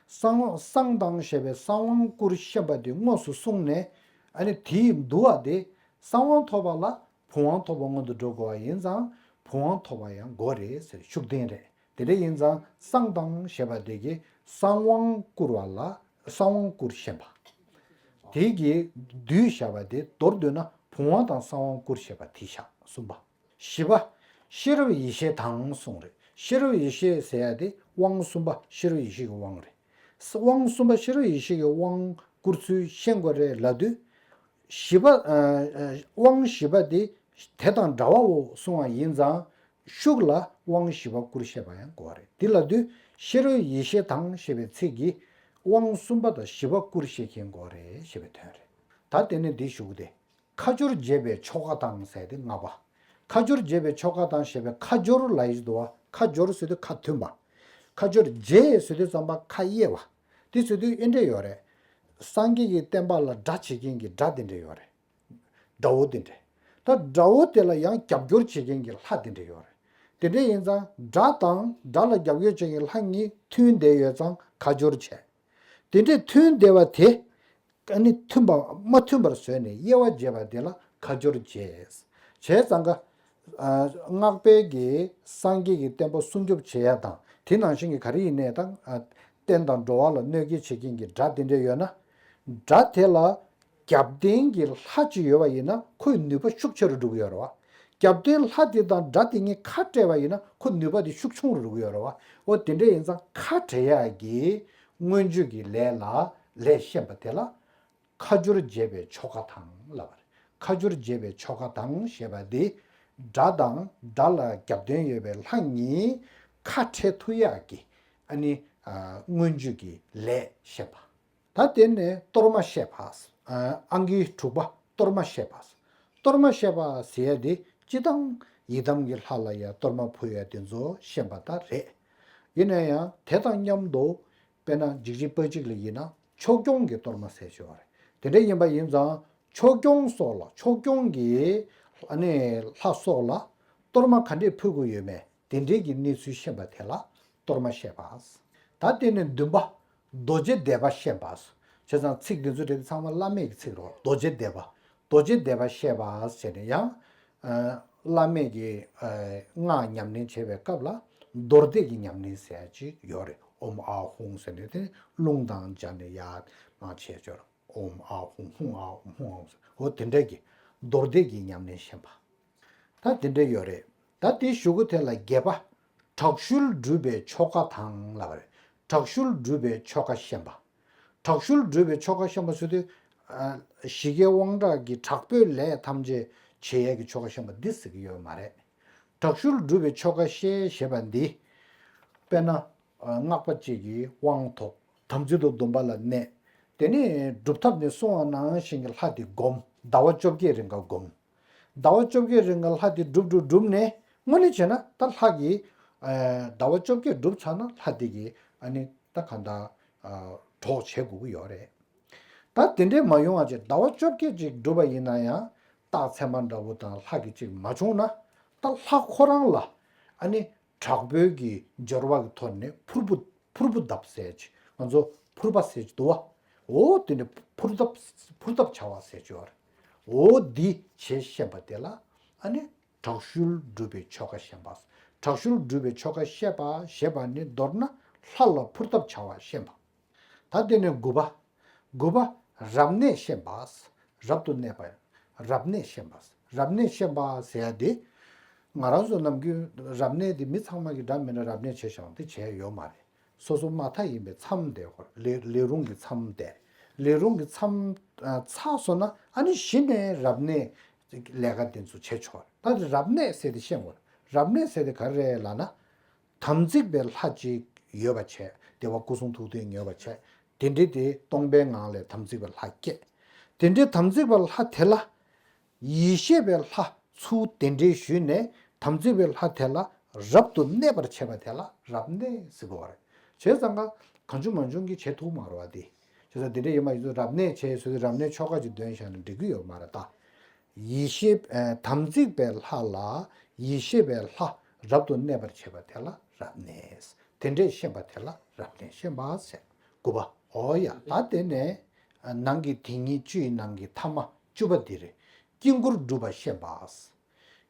གསང་དབང་གསང་དང་ཞེས་པའི་གསང་དབང་བསྐུར་ཤེས་པ་དེ་དངོས་སུ་གསུངས་ནས། ཨ་ནི་དེའི་འདུལ་བ་དེ་གསང་དབང་ཐོབ་པ་ལ་བུམ་དབང་ཐོབ་པ་སྔོན་དུ་འགྲོ་དགོས་པ་ཡིན་ཙང་། བུམ་དབང་ཐོབ་པ་ཡང་དགོས་རེད་ཟེར་ཤུགས་བསྟན་རེད། དེ་འདྲ་ཡིན་ཙང་གསང་དང་ཞེས་པ་དེ་གིས་གསང་དབང་བསྐུར་བ་ལ་གསང་དབང་བསྐུར་ཤེས་པ། དེ་གི་བསྡུས་བཞག་པ་དེ་མདོར་བསྡུས་ན་བུམ་དབང་དང་གསང་བ་བསྐུར་ཞེས་པ་དེ་བཞག་གསུམ་པ། བཞི་པ། ཤེས་རབ་ཡེ་ཤེས་དང་གསུངས་རེད། ཤེས་རབ་ཡེ་ཤེས་ཟེར་ཡ་དེ་དབང་གསུམ་པ་ཤེས་རབ་ཡེ་ཤེས་ཀྱི་དབང་རེད། དབང་གསུམ་པ་ཤེས་རབ་ཡེ་ཤེས་ཀྱི་དབང་བསྐུར་ཚུལ་ཤེས་དགོས་རེད་ལབ་དུས། བཞི་པ། ཨ་ཨ་དབང་བཞི་པ་དེ་དེ་དང་འདྲ་བའོ་གསུང་བ་ཡིན་ཙང་ཤུགས་ལ་དབང་བཞི་པ་བསྐུར་ཤེས་པ་ཡང་དགོས་རེད། དེ་ལབ་དུས་ཤེས་རབ་ཡེ་ཤེས་དང་ཞེས་པའི་ཚིག་གིས་དབང་གསུམ་པ་དང་བཞི་པ་བསྐུར་ཤེས་མཁན་དགོས་རེད་ཞེས་པའི་དོན་རེད། ད་དེ་ནས་འདི་ཞུ་གི་དེ། ཁ་སྦྱོར་འབྱེད་པའི་ཆོ་ག་དང་ཟེར་ཏེ་ལྔ་པ། ཁ་སྦྱོར་འབྱེད་པའི་ཆོ་ག་དང་ཞེས་པའི་ཁ་སྦྱོར་ལ་ཡིག་འདུག་བ། ཁ་སྦྱོར་ཟེར་དུས་ཁ་མཐུན་པ། ཁ་སྦྱོར་འབྱེད་ཟེར་དུས་ཙམ་པ་ཁ་དབྱེ་བ། དེ་ཟེར་དུས་ཨེ་འདྲས་ཡོད་རེད། སངས་རྒྱས་ཀྱི་བསྟན་པ་ལ་དགྲ་བྱེད་མཁན་གྱི་དགྲ་དེ་འདྲས་ཡོད་རེད། དགྲ་བོ་དེ་འདྲས། ད་དགྲ་བོ་དེ་ལ་ཡང་རྒྱབ་སྐྱོར་བྱེད་མཁན་གྱི་ལྷ་དེ་འདྲས་ཡོད་རེད། དེ་འདྲས་ཡིན་ཙང་དགྲ་དང་དགྲ་ལ་རྒྱབ་སྐྱོར་བྱེད་མཁན་གྱི་ལྷ་གཉིས་མཐུན་བསྡད་ཡོད་ཙང་ཁ་སྦྱོར་བྱས། དེ་འདྲས་མཐུན་བསྡད་པ་དེ། ཨ་ནི་མཐུན་པ་མ་མཐུན་པར་བཟོས་ནས་དབྱེ་བ་འབྱེད་པ་དེ་ལ་ཁ་སྦྱོར་བྱས། བྱས་ཙང་ཀ། ཨ་སྔགས་པས་ཀྱི་སངས་རྒྱས་ཀྱི་བསྟན་པ་སྲུང་སྐྱོབ་བྱེད་ཡ་དང་དེ་ནང་བཞིན་གྱི་ག་རེ་ཡིན་ནའི་དང་ཨ་བསྟན་དང་འགྲོ་བ་ལ་གནོད་སྐྱེལ་བྱེད་མཁན་གྱི་དགྲ་དེ་འདྲ་ཡོད་ན། དགྲ་དེ་ལ་རྒྱབ་རྟེན་གྱི་ལྷ་ཅིག་ཡོད་པ་ཡིན་ན་ཁོའི་ནུས་པ་ཤུགས་ཆེ་རུ་འགྲོ་གི་ཡོད་རེད་བ། རྒྱབ་རྟེན་ལྷ་དེ་དང་དགྲ་དེ་གཉིས་ཁ་བྲལ་བ་ཡིན་ན་ཁོ་ནུས་པ་དེ་ཤུགས་ཆུང་རུ་འགྲོ་གི་ཡོད་རེད་བ། འོ་དེ་འདྲ་ཡིན་ཙང་ཁ་བྲལ་ཡ་གི་མངོན་བརྗོད་ཀྱི་ལས་ལ་ལས་བཤད་པ་དེ་ལ་ཁ་སྦྱོར་འབྱེད་པའི་ཆོ་ག་དང་ལབ་པ་རེད། ཁ་སྦྱོར་འབྱེད་པའི་ཆོ་ག་དང་ཞེས་པ་འདི་དགྲ་དང་དགྲ་ལ་རྒྱབ་རྟེན་ཡོད་པའི་ལྷ་གཉིས་ཁ་བྲལ་ཐུབ་ཡག་གི་ཨ་ནི་ཨ་མངོན་བརྗོད་ཀྱི་ལས་བཤད་པ། ད་དེ་ནས་གཏོར་མ་བཤད་པ། ཨ་ཨང་ཀི་དྲུག་པ། གཏོར་མ་བཤད་པ། གཏོར་མ་བཤད་པ་ཟེར་ཡ་དེ་སྤྱི་བཏང་ཡི་དམ་གྱི་ལྷ་ལ་ཡ་གཏོར་མ་ཕུལ་ཡ་དེ་ཚོ་བཤད་པ་ད་རེད། ཡིན་ན་ཡང་དེ་དང་མཉམ་དུ། དཔེར་ན་འཇིགས་བྱེད་དཔའ་གཅིག་ལ་ཡིན་ན་ཆོས་སྐྱོང་གི་གཏོར་མ་ཟེར་ཞུ་བ་རེད། དེ་འདྲ་ཡིན་པ་ཡིན་ཙང་ཆོས་སྐྱོང་སོགས་ལ་ཆོས་སྐྱོང་གི་ཨ་ནི་ལྷ་སོགས་ལ་གཏོར་མ་ག་འདྲས་ཕུལ་དགོས་ཡོད་མེད་དེ་འདྲས་ཀྱི་གནས་ཚུལ་ཤེས་པ་དེ་ལ་གཏོར་མ་བཤད་པ། ད་དེ་ནས་བདུན་པ། རྡོ་རྗེ་བཟླས་པ་བཤད་པ། བྱས་ཙང་ཚིག་འདི་ཚོ་དེ་ཚང་མ་བླ་མེད་ཀྱི་ཚིག་རེད། རྡོ་རྗེ་བཟླས་པ། རྡོ་རྗེ་བཟླས་པ་བཤད་པ་ཟེར་ནས་ཡང་། ཨ་བླ་མེད་ཀྱི་ཨ་སྔགས་ཉམས་ལེན་བྱེད་པའི་སྐབས་ལ་རྡོར་བཟླས་ཀྱི་ཉམས་ལེན་ཟེར་ཡ་ཅིག་ཡོད་རེད། ཨོཾ་ཨཱཿཧཱུྃ་ཟེར་ནས་དེ་རླུང་དང་སྦྱར་ནས་ཡར་མར་བྱས་ཅོར། ཨོཾ་ཨཱཿཧཱུྃ་ཧཱུྃ་ཨཱཿཧཱུྃ་ཨཱཿཧཱུྃ་ཟེར། འོ་དེ་འདྲ་གི་རྡོར་བཟླས་ཀྱི་ཉམས་ལེན་བཤད་པ། ད་དེ་འདྲ་ཡོད་རེད། ད་དེའི་གཞུག་གུ་དེ་ལ་བརྒྱད་པ། དྲག་ཤུལ་སྒྲུབ་པའི་ཆོ་ག་དང་ལབ་པ་རེད། དྲག་ཤུལ་སྒྲུབ་པའི་ཆོ་ག་བཤད་པ། དྲག་ཤུལ་སྒྲུབ་པའི་ཆོ་ག་བཤད་པ་ཟེར་དུས། ཨ་ཞི་རྒྱས་དབང་དྲག་གི་དྲག་པོའི་ལས་ཐམས་ཅད་བྱེད་ཡས་ཀྱི་ཆོ་ག་བཤད་པ་འདི་ཟེར་གྱི་ཡོད་མ་རེད། དྲག་ཤུལ་སྒྲུབ་པའི་ཆོ་ག་བཤད་ཞེས་པ་འདི། དཔེར་ན། ཨ་སྔགས་པ་གཅིག་གིས་དབང་ཐོབ། དམ་ཚིག་ཏུ་འདུན་པ་ལ་གནས། དེ་ནས་སྒྲུབ་ཐབས་ནས་གསུངས་པ་ནང་བཞིན་གྱི་ལྷ་དེ་བསྒོམ། ཟླ་བ་བཅོ་བརྒྱད་རིང་ག་བསྒོམ། ཟླ་བ་བཅོ་བརྒྱད་རིང་ག་ལྷ་དེ་སྒྲུབ་སྒྲུབ་སྒྲུབ་ནས་དངོས་གནས་བྱས་ན་ད་ལྷ་གིས། ཨ་ཟླ་བ་བཅོ་བརྒྱད་སྒྲུབ་ཚར་ན་ལྷ་དེ་གིས་ཨ་ནི་ད་གང་ལྟར་ཨ་གྲོགས་བྱེད་དགོས་ཀྱི་ཡོད་རེད། ད་དེ་འདྲས་མ་ཡོང་བ་ཅིག་ཟླ་བ་བཅོ་བརྒྱད་ཅིག་སྒྲུབ་པ་ཡིན་ན་ཡང་རྟགས་མཚན་མ་འདྲ་བོ་དང་ལྷ་གི་ཅིག་མ་བྱུང་ན་ད་ལྷ་ཁོ་རང་ལ་ཨ་ནི་དྲག་པོའི་གི་སྦྱོར་བ་གི་ཐོག་ནས་ཕུར་བུ་ཕུར་བུ་གདབ་ཟེར་ཅིག་ང་ཚོ་ཕུར་པ་ཟེར་ཅིག་འདུག་བ། འོ་དེ་འདྲས་ཕུར་གདབ་ཕུར་གདབ་བྱ་བ་ཟེར་ཅིག་ཡོད་རེད། འོ་འདི་བྱེད་ཤེས་པ་དེ་ལ་ཨ་ནི། དྲག་ཤུལ་སྒྲུབ་པའི་ཆོ་ག་བཤད་པ། དྲག་ཤུལ་སྒྲུབ་པའི་ཆོ་ག་བཤད་པ་ཞེས་པ་ནི་མདོར་ན་ལྷ་ལ་ཕུར་ཐབས་བྱ་བ་བཤད་པ། ད་དེ་ནས་དགུ་པ། དགུ་པ། རབ་གནས་བཤད་པ། རབ་ཏུ་གནས་པ། རབ་གནས་བཤད་པ། རབ་གནས་བཤད་པ་ཟེར་ཡ་དེ། ང་རང་ཚོ་ནམ་རྒྱུན་རབ་གནས་དེ་མི་ཚང་མ་གི་འདྲ་མི་འདྲ་རབ་གནས་བྱས་བཞག་དེ་བྱས་ཡོད་མ་རེད། སོ་སོ་མ་མཐའ་ཡིན་པའི་མཚམས་དེ་ཧོར་ལས་ལས་རུང་གི་མཚམས་དེ། ལས་རུང་གི་མཚམས་ཨ་ཚར་སོང་ན་ཨ་ནི་གཞི་ནས་རབ་གནས་ལས་ཀ་དེ་ཚོ་བྱེད་ཆོག་ད་རབ་གནས་ཟེར་དེ་ཤེས་དགོས། རབ་གནས་ཟེར་དེ་ག་རེ་རེད་ལབ་ན། དམ་ཚིག་པའི་ལྷ་ཅིག་ཡོད་པ་བྱས། བདེ་བ་སྐུ་གསུང་ཐུགས་རྟེན་ཡོད་པ་བྱས། དེ་འདྲའི་དེ་སྟོང་པའི་ངང་ལས་དམ་ཚིག་པའི་ལྷ་སྐྱེས། དེ་འདྲའི་དམ་ཚིག་པའི་ལྷ་དེ་ལ། ཡེ་ཤེས་པའི་ལྷ་ཚུར་གདན་འདྲེན་ཞུས་ནས་དམ་ཚིག་པའི་ལྷ་དེ་ལ་རབ་ཏུ་གནས་པར་བྱེད་པ་དེ་ལ་རབ་གནས་ཟེར་དགོས་པ་རེད། བྱས་ཙང་ཀ་གང་བྱུང་མང་བྱུང་གིས་བྱེད་ཐུབ་མ་རེད་བ་དེ། བྱས་ཙང་དེ་འདྲ་ཡོད་མ་ཡིན་ཚུལ་རབ་གནས་བྱས་ཟེར་དུས་རབ་གནས་ཆོ་ག་ཅིག་འདོན་བཞག་ན་འགྲིག་གི་ཡོད་མ་རེད་ད། ཡེ་ཤེས་ཨ་དམ་ཚིག་པའི་ལྷ་ལ་ཡེ་ཤེས་པའི་ལྷ་རབ་ཏུ་གནས་པར་བྱེད་པ་དེ་ལ་རབ་གནས། དེ་འདྲས་ཤེས་པ་དེ་ལ་རབ་གནས་ཤེས་པ་ཟེར། དགུ་པ། འོ་ཡ། ད་དེ་ནས་ནང་གི་དེ་ཉིད་བཅུའི་ནང་གི་ཐ་མ་བཅུ་པ་འདི་རེད། དཀྱིལ་འཁོར་སྒྲུབ་པ་ཤེས་པ།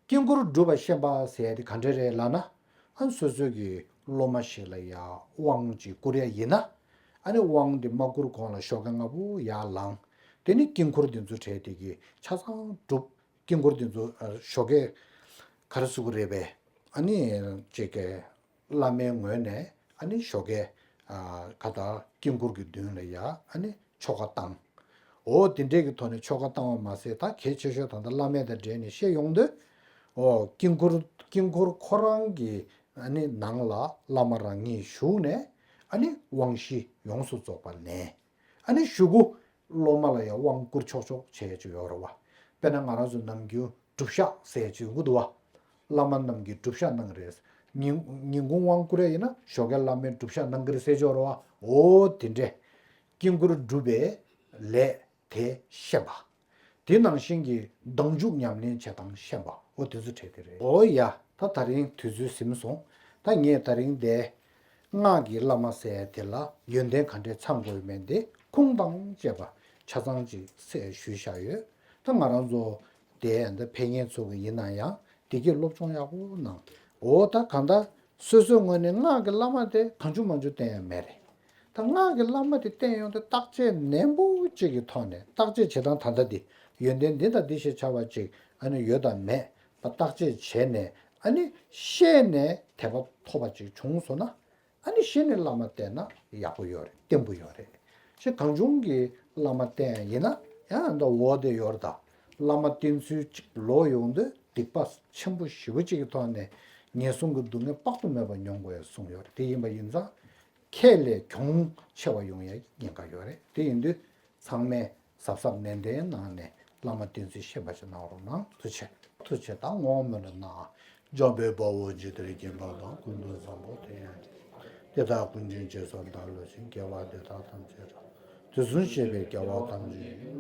དཀྱིལ་འཁོར་སྒྲུབ་པ་ཤེས་པ་ཟེར་ཡ་དེ་ག་འདྲ་རེད་ལབ་ན། ཨ་སོ་སོ་གི་སློབ་མ་ཞིག་ལ་ཡ་དབང་ཅིག་བསྐུར་ཡ་ཡིན་ན། ཨ་ནི་དབང་དེ་མ་བསྐུར་གོང་ལ་ཞོགས་ཀ་སྔ་པོ་ཡར་ལངས། དེ་ནི་དཀྱིལ་འཁོར་འདི་ཚོ་གྲས་དེ་གི་ཆ་ཚང་གྲུབ། དཀྱིལ་འཁོར་འདི་ཚོ་ཨ་ཞོགས་ཀས་ག་རེ་ཟེར་དགོས་རེད་པས། ཨ་ནི་ཅིག་གི་བླ་མའི་ངོས་ནས་ཨ་ནི་ཞོགས་ཀས་ཨ་ག་ད་དཀྱིལ་འཁོར་གྱི་མདུན་ལ་ཡ་ཨ་ནི་ཆོ་ག་བཏང་། འོ་དེ་འདྲས་ཀྱི་ཐོག་ནས་ཆོ་ག་བཏང་བ་མ་ཟད། ད་གལ་ཆེ་ཤོས་ད་ལྟ་བླ་མའི་དང་འབྲེལ་ནས་བཤད་ཡོང་དུས། འོ་དཀྱིལ་འཁོར་དཀྱིལ་འཁོར་ཁོ་རང་གི་ཨ་ནི་ནང་ལ་བླ་མ་རང་ཉིད་བཞུགས་ནས་ཨ་ནི་དབང་བཞི་ཡོངས་སུ་རྫོགས་པ་ལེན། ཨ་ནི་གཞུག་གུ་སློབ་མ་ལ་ཡང་དབང་བསྐུར་ཆོག་ཆོག་བྱས་ཀྱི་ཡོད་རེད་བ། དཔེར་ན་ང་རང་ཚོ་ནམ་རྒྱུན་སྒྲུབ་ཞག་ཟེར་གྱི་ཡོད་འདུག་བ། བླ་མ་རྣམས་ཀྱིས་སྒྲུབ་ཞག་གནང་རེད། ཉིན་ཉིན་གུང་དབང་བསྐུར་ཡ་ཡིན་ན་ཞོགས་ཀས་བླ་མས་སྒྲུབ་ཞག་གནང་གི་རེད་ཟེར་གྱི་ཡོད་རེད་བ། འོ་དེ་འདྲས། དཀྱིལ་འཁོར་སྒྲུབ་པའི་ལས་དེ་ཤེས་པ། དེ་ནང་བཞིན་གྱི་སྡང་འཇུག་ཉམས་ལེན་བྱེད་སྟངས་ཤེས་པ། འོ་དེ་ཚོ་གྲས་དེ་རེད། འོ་ཡ། ད་ད་རིང་དུས་ཚོད་ཟིན་སོང་། ད་ངས་ད་རིང་དེ་སྔགས་ཀྱི་བླ་མ་ཟེར་དེ་ལ་ཡོན་ཏན་ག་འདྲས་ཚང་དགོས་མིན་དེ་ཁུངས་དང་བཅས་པ་ཆ་ཚང་ཅིག་གསལ་ཞུས་བཞག་ཡོད། ད་ང་རང་ཚོ་དེ་འདི་ཕེབས་མཁན་ཚོ་གི་ཡིན་ན་ཡང་དེ་གའི་སློབ་སྦྱོང་ཡག་པོ་གནང་། འོ་ད་གང་ལྟར་སོ་སོའི་ངོས་ནས་སྔགས་ཀྱི་བླ་མ་དེ་གང་བྱུང་མང་བྱུང་བསྟེན་ཡ་མེད་རེད། ད་སྔགས་ཀྱི་བླ་མ་དེ་བསྟེན་ཡོང་དུས་བརྟག་དཔྱད་ནན་པོ་གཅིག་གི་ཐོག་ནས། བརྟག་དཔྱད་བྱེད་སྟངས་ད་ལྟ་འདི་ཡོན་ཏན་འདི་དང་འདི་ཞེས་བྱ་བ་གཅིག་ཨ་ནི་ཡོད་དང་མེད་པ་བརྟག་དཔྱད་བྱས་ནས། ཨ་ནི་ཤེས་ནས་དད་པ་ཐོབ་པ་ཅིག་བྱུང་སོང་ན། ཨ་ནི་གཞི་ནས་བླ་མ་བསྟེན་ན་ཡག་པོ་ཡོད་རེད། བརྟན་པོ་ཡོད་རེད། ཞེས་གང་བྱུང་གི་བླ་མ་བསྟེན་ཡིན་ན་ཡང་ད་འོ་དེ་ཡོད་རེད། ད་བླ་མ་བསྟེན་ཚུལ་གཅིག་ལོག་ཡོང་དུས་སྡིག་པ་ཆེན་པོ་ཞེ་པོ་གཅིག་གི་ཐོག་ནས་ངན་སོང་གི་སྡུག་བསྔལ་དཔག་ཏུ་མེད་པ་མྱོང་དགོས་གསུངས་ཡོད་རེད། དེ་ཡིན་པ་ཡིན་ཙང་ཁྱེད་ལས་གྱོང་ཆེ་བ་ཡོང་ཡ་ཉེན་ཁ་ཡོད་རེད། དེ་ཡིན་དུས་ཚང་མས་གཟབ་གཟབ་ནན་ཏན་གནང་ནས་བླ་མ་བསྟེན་ཚུལ་ཤེས་པ་ཞིག་གནང་རོགས་གནང་། ཐུགས་རྗེ་ཆེ། ཐུགས་རྗེ་ཆེ། ད་བསྔོ་སྨོན་ལ་གནང་། འཇམ་དཔལ་དཔའ་བོས་འཇིག་རྟེན་མཁྱེན་པ་དང་། ཀུན་ཏུ་བཟང་པོ་དེ་ཡང་དེ་དག་ཀུན་གྱི་རྗེས་སུ་བདག་སློབ་ཅིང་། དགེ་བ་འདི་དག་ཐམས་ཅད་རབ། དུས་གསུམ་གཤེགས་པའི་རྒྱལ་བ་ཐམས་ཅད་ཀྱིས།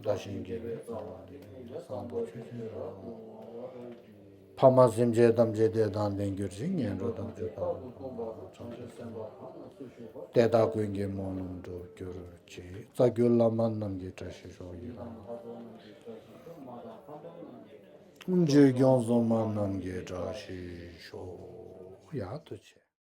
བདག་གཞན་དགེ་བའི་རྩ་བ་འདི་ནི། བསམ་པ་ཆོས་ཅན་རབ་ཏུ་བསྔོ་བར་བགྱི། ཕ་མ་སེམས་ཅན་ཐམས་ཅད་བདེ་དང་ལྡན་གྱུར་ཅིག་ངན་འགྲོ་ཐམས་ཅད་ཐར་པ་དང་། བྱང་ཆུབ་སེམས་དཔའ་དེ་དག་ཀུན་གྱི་སྨོན་ལམ་འགྲུབ་གྱུར་ཅིག་རྩ་བརྒྱུད་བླ་མ་རྣམས་ཀྱི་བཀྲ་ཤིས་ཤོག་ཡི་རང་། ཆོས་སྐྱོང་སྲུང་མ་རྣམས་ཀྱི་བཀྲ་ཤིས་ཤོག་ཡ། ཐུགས་རྗེ་ཆེ།